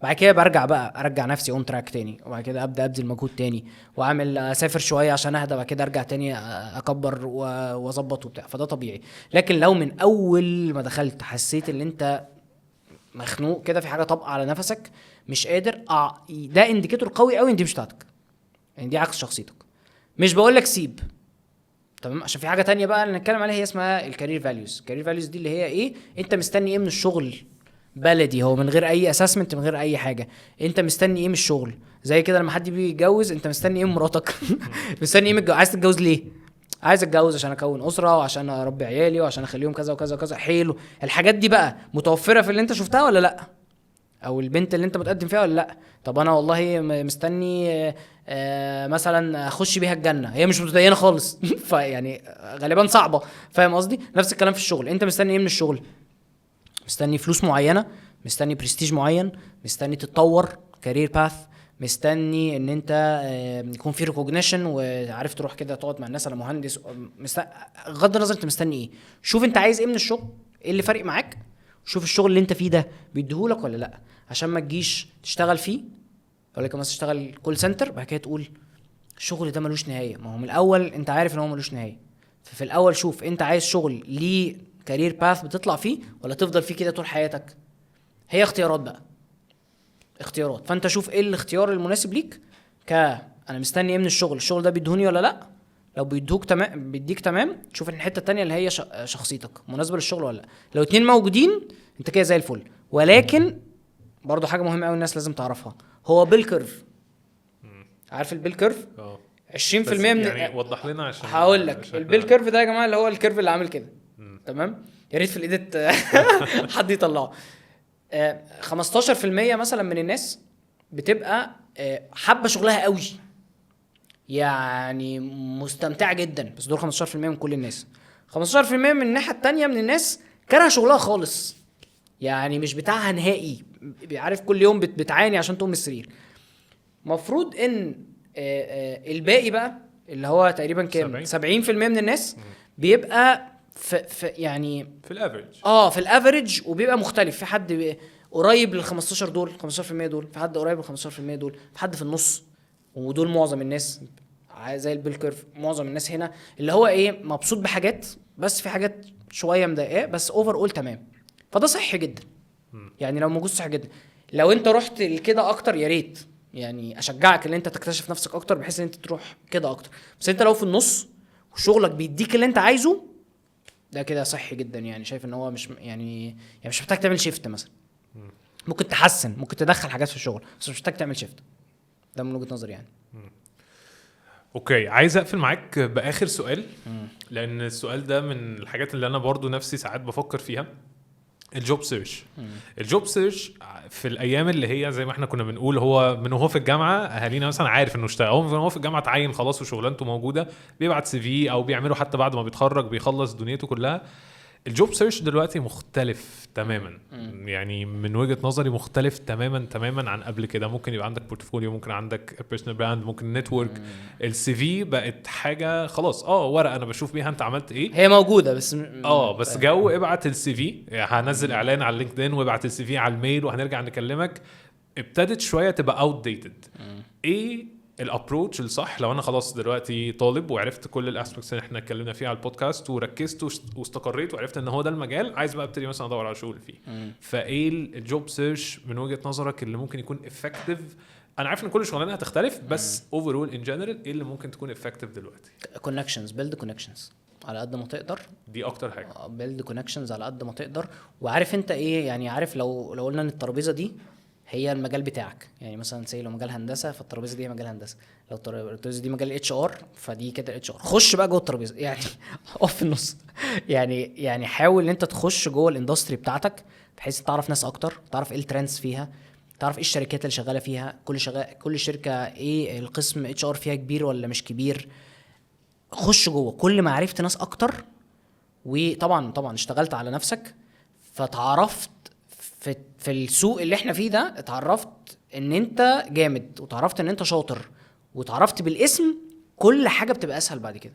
بعد كده برجع بقى ارجع نفسي on track تاني، وبعد كده ابدا ابذل مجهود تاني واعمل اسافر شوية عشان اهدى، بعد كده ارجع تاني اكبر واظبط وبتاع، فده طبيعي. لكن لو من اول ما دخلت حسيت ان انت مخنوق كده، في حاجة طابقه على نفسك، مش قادر، ده indicator قوي قوي ان دي مش بتاعتك، يعني دي عكس شخصيتك. مش بقول لك سيب، تمام، عشان في حاجة تانية بقى اللي نتكلم عليها، هي اسمها ال career values. ال career values دي اللي هي ايه؟ انت مستني ايه من الشغل؟ بلدي هو من غير اي assessment، من غير اي حاجة، انت مستني ايه من الشغل؟ زي كده لما حد بيجي يتجوز، انت مستني ايه من مراتك؟ مستني ايه من عايز تتجوز ليه؟ عايز اتجوز عشان اكون اسره وعشان اربي عيالي وعشان اخليهم كذا وكذا وكذا. حلو، الحاجات دي بقى متوفرة في اللي انت شفتها ولا لا؟ او البنت اللي انت متقدم فيها ولا لا. طب انا والله مستني مثلا اخش بيها الجنة، هي مش متدينه خالص فيعني غالبا صعبة، فاهم قصدي؟ نفس الكلام في الشغل، انت مستني ايه من الشغل؟ مستني فلوس معينة، مستني برستيج معين، مستني تتطور career path، مستني ان انت يكون في recognition وعارف تروح كده تقعد مع الناس انا مهندس، بغض النظر انت مستني ايه، شوف انت عايز ايه من الشغل، ايه اللي فارق معاك، شوف الشغل اللي انت فيه ده بيديهولك ولا لا، عشان ما تجيش تشتغل فيه اقول لك مثلا تشتغل call center بعد كده تقول الشغل ده ملوش نهاية. ما هو من الاول انت عارف ان هو ملوش نهاية، ففي الاول شوف انت عايز شغل ليه career path بتطلع فيه ولا تفضل فيه كده طول حياتك. هي اختيارات بقى، اختيارات، فانت شوف ايه الاختيار المناسب ليك. انا مستني ايه من الشغل، الشغل ده بيدهوني ولا لا، لو بيدوك تمام بيديك تمام، تشوف الحتة التانية اللي هي شخصيتك مناسبة للشغل ولا لا. لو اتنين موجودين انت كده زي الفل. ولكن برضو حاجة مهمة قوي الناس لازم تعرفها، هو bell curve. عارف ال bell curve؟ 20% من يعني وضح لنا عشان هقول لك ال bell curve ده يا جماعة اللي هو ال curve اللي عامل كده، تمام؟ يا ريت في ال edit حد يطلعه. 15% مثلا من الناس بتبقى حابة شغلها قوي، يعني مستمتعه جدا، بس دول 15% من كل الناس. 15% من الناحية التانية من الناس كره شغلها خالص، يعني مش بتاعها نهائي، بيعرف كل يوم بتعاني عشان تقوم من السرير. مفروض ان الباقي بقى اللي هو تقريبا كام، 70% من الناس بيبقى في يعني في ال average، في ال average، وبيبقى مختلف. في حد قريب لل 15 دول، 15% دول، في حد قريب لل 15% دول، في حد في النص، ودول معظم الناس زي ال bell curve. معظم الناس هنا اللي هو ايه، مبسوط بحاجات بس في حاجات شوية مضايقاه، بس overall تمام. فده صحي جدا، يعني لو موجود صحي جدا. لو انت رحت لكده اكتر يا ريت، يعني اشجعك ان انت تكتشف نفسك اكتر بحيث ان انت تروح كده اكتر. بس انت لو في النص وشغلك بيديك اللي انت عايزه، ده كده صحي جدا. يعني شايف ان هو مش يعني مش محتاج تعمل shift مثلا، ممكن تحسن، ممكن تدخل حاجات في الشغل، بس مش محتاج تعمل shift. ده من وجهة نظري يعني. okay، عايز اقفل معاك باخر سؤال، لان السؤال ده من الحاجات اللي انا برضو نفسي ساعات بفكر فيها. ال job search. ال job search في الايام اللي هي زي ما احنا كنا بنقول، هو من وهو في الجامعة اهالينا مثلا عارف انه اشتغل، هو من وهو في الجامعة اتعين خلاص وشغلانته موجودة، بيبعت CV او بيعمله حتى بعد ما بيتخرج بيخلص دنيته كلها. ال job search دلوقتي مختلف تماما، يعني من وجهة نظري مختلف تماما تماما عن قبل كده. ممكن يبقى عندك portfolio، ممكن عندك personal brand، ممكن network. ال CV بقت حاجة خلاص، ورقة انا بشوف بيها انت عملت ايه، هي موجودة بس بس جو ابعت ال CV، هنزل اعلان على LinkedIn وابعت ال CV على ال mail وهنرجع نكلمك، ابتدت شوية تبقى outdated. ايه ال approach الصح لو انا خلاص دلوقتي طالب وعرفت كل ال aspects اللي احنا اتكلمنا فيها على البودكاست وركزت واستقريت وعرفت ان هو ده المجال، عايز بقى ابتدي مثلا ادور على شغل فيه، فايه ال job search من وجهة نظرك اللي ممكن يكون effective؟ انا عارف ان كل شغلانة هتختلف، بس overall in general ايه اللي ممكن تكون effective دلوقتي؟ connections، build connections على قد ما تقدر، دي اكتر حاجة. build connections على قد ما تقدر. وعارف انت ايه يعني، عارف لو قلنا ان الترابيزة دي هي المجال بتاعك، يعني مثلا say لو مجال هندسة فالترابيزه دي هي مجال هندسة، لو الترابيزة دي مجال HR فدي كده HR. خش بقى جوه الترابيزة يعني اقف في النص يعني حاول ان انت تخش جوه ال industry بتاعتك بحيث تعرف ناس اكتر، تعرف ايه ال trends فيها، تعرف ايه الشركات اللي شغالة فيها، كل شركة ايه القسم HR فيها كبير ولا مش كبير. خش جوه، كل ما عرفت ناس اكتر، وطبعا طبعا اشتغلت على نفسك فتعرفت في السوق اللي احنا فيه ده، اتعرفت ان انت جامد وتعرفت ان انت شاطر وتعرفت بالاسم، كل حاجة بتبقى اسهل بعد كده.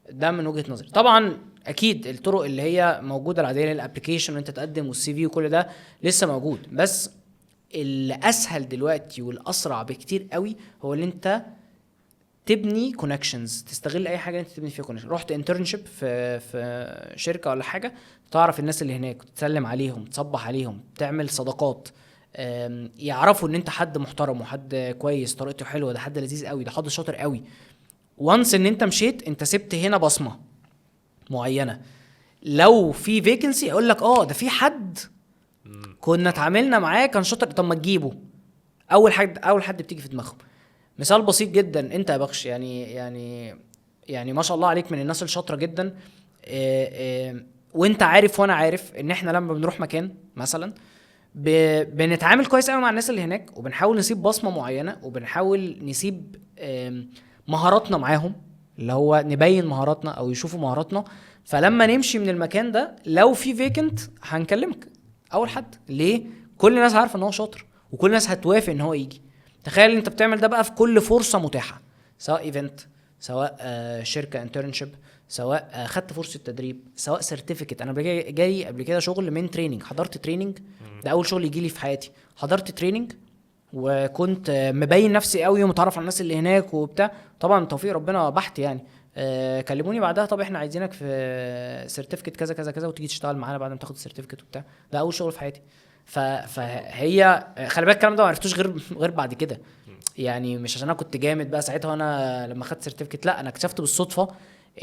ده من وجهه نظري. طبعا اكيد الطرق اللي هي موجودة العادية لل application وانت تقدم وال CV وكل ده لسه موجود، بس اللي اسهل دلوقتي والاسرع بكتير قوي هو اللي انت تبني connections، تستغل اي حاجة انت تبني فيها connection. رحت internship في شركة ولا حاجة، تعرف الناس اللي هناك، تسلم عليهم، تصبح عليهم، تعمل صداقات، يعرفوا ان انت حد محترم وحد كويس، طريقته حلوة، ده حد لذيذ قوي، ده حد شاطر قوي. once ان انت مشيت، انت سبت هنا بصمة معينة. لو في vacancy اقول لك ده في حد كنا اتعاملنا معاه كان شاطر، طب ما تجيبه. اول حد بتيجي في دماغهم. مثال بسيط جدا، انت يا بخش يعني يعني يعني ما شاء الله عليك من الناس الشاطره جدا، وانت عارف وانا عارف ان احنا لما بنروح مكان مثلا بنتعامل كويس قوي مع الناس اللي هناك، وبنحاول نسيب بصمة معينه، وبنحاول نسيب مهاراتنا معاهم، اللي هو نبين مهاراتنا او يشوفوا مهاراتنا. فلما نمشي من المكان ده لو في vacant هنكلمك اول حد. ليه؟ كل الناس عارفه ان هو شاطر، وكل الناس هتوافق ان هو يجي. تخيل انت بتعمل ده بقى في كل فرصة متاحه، سواء event، سواء شركة internship، سواء خدت فرصة تدريب، سواء certificate. انا جاي قبل كده شغل من training، حضرت training، ده اول شغل يجي لي في حياتي، حضرت training وكنت مبين نفسي قوي ومتعرف على الناس اللي هناك وبتاع، طبعا توفيق ربنا بحت يعني. كلموني بعدها، طب احنا عايزينك في certificate كذا كذا كذا، وتيجي تشتغل معانا بعد ما تاخد ال certificate وبتاع. ده اول شغل في حياتي. فهي خلي بالك الكلام ده ما عرفتوش غير بعد كده يعني، مش عشان انا كنت جامد بقى ساعتها وانا لما خدت certificate، لا انا اكتشفت بالصدفة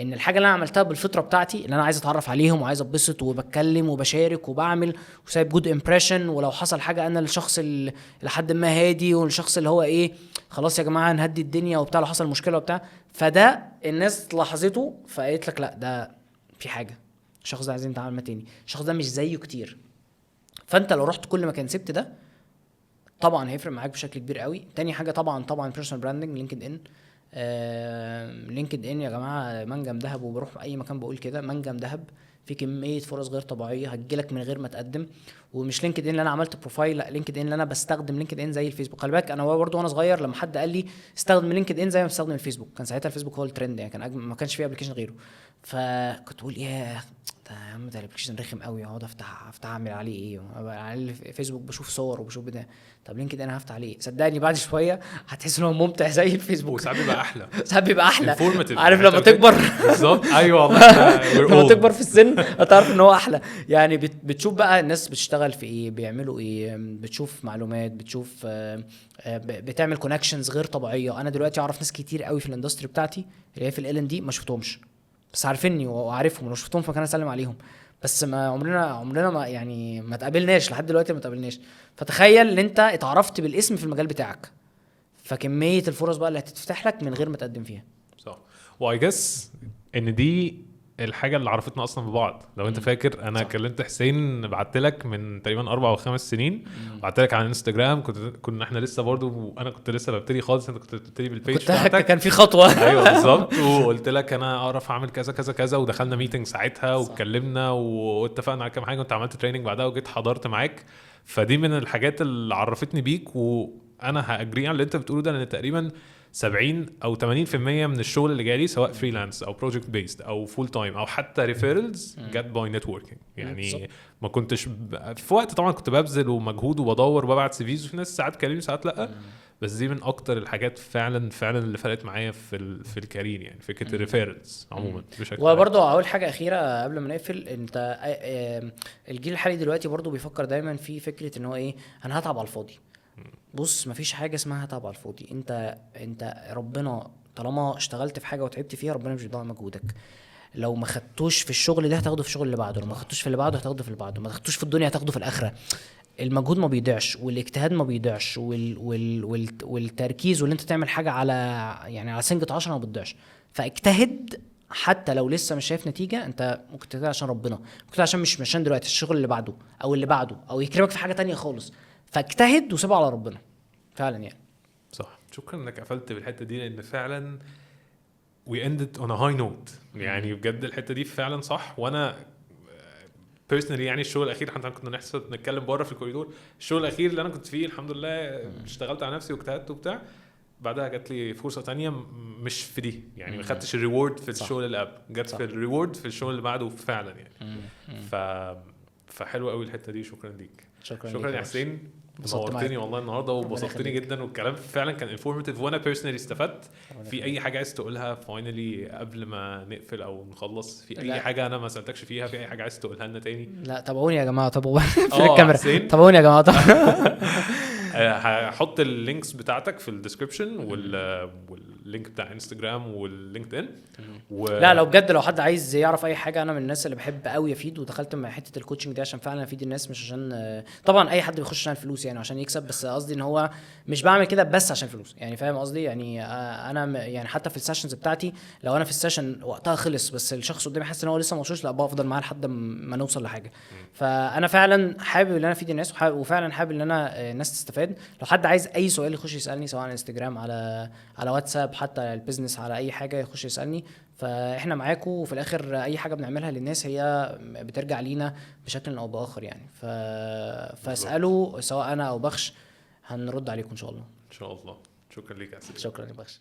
ان الحاجة اللي انا عملتها بالفطرة بتاعتي، اللي انا عايز اتعرف عليهم وعايز اتبسط وبتكلم وبشارك وبعمل وسايب good impression، ولو حصل حاجة انا الشخص اللي لحد ما هادي، والشخص اللي هو ايه خلاص يا جماعة نهدي الدنيا وبتاع لو حصل مشكلة وبتاع، فده الناس لاحظته فقالت لك لا ده في حاجة، الشخص ده عايزين نتعامل معاه تاني، الشخص ده مش زيه كتير. فانت لو رحت كل مكان سبت ده طبعا هيفرق معاك بشكل كبير قوي. تاني حاجة طبعا personal branding، LinkedIn. LinkedIn يا جماعة منجم ذهب، وبروح اي مكان بقول كده منجم ذهب، في كمية فرص غير طبيعية هتجيلك من غير ما تقدم. ومش LinkedIn اللي انا عملت profile، لا LinkedIn اللي انا بستخدم LinkedIn زي الفيسبوك. خلي بالك انا برضه وانا صغير لما حد قال لي استخدم LinkedIn زي ما بستخدم الفيسبوك، كان ساعتها الفيسبوك هو الترند يعني، كان ما كانش فيه application غيره. فكنت بقول ياه ده يا عم ده ال application رخم قوي، اقعد افتح اعمل عليه ايه؟ على الفيسبوك بشوف صور وبشوف بتاع، طب LinkedIn انا هفتح عليه ايه؟ صدقني بعد شوية هتحس ان هو ممتع زي الفيسبوك، وساعات بيبقى احلى، ساعات بيبقى احلى. عارف لما تكبر بالظبط، ايوه والله لما تكبر في السن هتعرف ان هو احلى يعني. بتشوف بقى الناس بتشتغل في ايه، بيعملوا ايه، بتشوف معلومات، بتشوف بتعمل connections غير طبيعية. انا دلوقتي اعرف ناس كتير قوي في ال industry بتاعتي اللي هي في L&D ما شفتهمش، بس عارفيني وعارفهم، لو شفتهم فكان اسلم عليهم، بس ما عمرنا ما يعني ما تقابلناش لحد دلوقتي، ما تقابلناش. فتخيل ان انت اتعرفت بالاسم في المجال بتاعك، فكميه الفرص بقى اللي هتتفتح لك من غير ما تقدم فيها. صح. و I guess ان دي الحاجة اللي عرفتنا اصلا ببعض. لو انت فاكر انا صح. كلمت حسين، بعت لك من تقريبا 4 أو 5 سنين، بعت لك على انستجرام، كنا احنا لسه برضو، انا كنت لسه ببتدي خالص، انت كنت بتبتدي بال page بتاعتك، كان في خطوة. ايوه بالظبط. وقلت لك انا اعرف اعمل كذا كذا كذا، ودخلنا meeting ساعتها واتكلمنا واتفقنا على كام حاجة، وانت عملت training بعدها وجيت حضرت معاك. فدي من الحاجات اللي عرفتني بيك، وانا ه agree على اللي انت بتقوله ده، لان تقريبا 70 أو 80% من الشغل اللي جالي سواء freelance او project based او full time او حتى referrals جت by networking. يعني ما كنتش في وقت طبعا كنت ببذل ومجهود وبدور وببعت CVs، وفي ناس ساعات كلمني ساعات لا، بس دي من اكتر الحاجات فعلا فعلا اللي فرقت معايا في ال career، يعني فكرة ال referrals عموما بشكل. وبرضه اقول حاجة اخيرة قبل ما نقفل، انت الجيل الحالي دلوقتي برضه بيفكر دايما في فكرة ان هو ايه، انا هتعب على الفاضي. بص مفيش حاجة اسمها تعب على الفاضي. انت ربنا طالما اشتغلت في حاجة وتعبت فيها ربنا مش بيضيع مجهودك. لو ما خدتوش في الشغل ده هتاخده في الشغل اللي بعده، لو ما خدتوش في اللي بعده هتاخده في اللي بعده، ما خدتوش في الدنيا هتاخده في الاخرة. المجهود ما بيضيعش، والاجتهاد ما بيضيعش، والتركيز واللي انت تعمل حاجة على يعني على سنجة 10 ما بتضيعش. فاجتهد حتى لو لسه مش شايف نتيجة، انت ممكن تجتهد عشان ربنا، ممكن عشان مش عشان دلوقتي، الشغل اللي بعده او اللي بعده او يكرمك في حاجة تانية خالص. فاجتهد وسيبها على ربنا فعلا يعني. صح. شكرا انك قفلت بالحتة دي، لان فعلا we ended on a high note يعني بجد الحتة دي فعلا صح. وانا personally يعني الشغل الاخير، حتى كنا نحسب نتكلم بره في الكوريدور، الشغل الاخير اللي انا كنت فيه الحمد لله اشتغلت على نفسي واجتهدت وبتاع، بعدها جات لي فرصة تانية مش في دي يعني، ما خدتش ال reward في الشغل اللي قبل، جت في ال reward في الشغل اللي بعده فعلا يعني. فحلوه قوي الحتة دي. شكرا ليك. شكرا يا حسين، نورتني والله النهارده وبسطتني جدا، والكلام فعلا كان informative، وانا personally استفدت. في اي حاجة عايز تقولها finally قبل ما نقفل او نخلص؟ في اي حاجة انا ما سالتكش فيها؟ في اي حاجة عايز تقولها لنا تاني؟ لا تابعوني يا جماعة، تابعوني في الكاميرا، تابعوني يا جماعة. هحط ال links بتاعتك في ال description وال link بتاع انستجرام وال LinkedIn لا لو بجد لو حد عايز يعرف اي حاجه، انا من الناس اللي بحب قوي افيد، ودخلت مع حتة ال coaching دي عشان فعلا افيد الناس، مش عشان، طبعا اي حد بيخش عشان الفلوس يعني عشان يكسب، بس قصدي ان هو مش بعمل كده بس عشان فلوس يعني، فاهم قصدي؟ يعني انا يعني حتى في ال sessions بتاعتي لو انا في ال session وقتها خلص بس الشخص قدامي حاسس ان هو لسه ما وصلش، لا بفضل معاه لحد ما نوصل لحاجه. فانا فعلا حابب ان انا افيد الناس، وفعلا حابب ان انا الناس تستفاد. لو حد عايز اي سؤال يخش يسالني، سواء على انستجرام، على واتساب، حتى على ال business، على اي حاجة يخش يسالني، فاحنا معاكم. وفي الاخر اي حاجة بنعملها للناس هي بترجع لينا بشكل او باخر يعني، فاسالوا سواء انا او بخش، هنرد عليكم ان شاء الله. ان شاء الله. شكرا ليك يا شكرا يا بخش.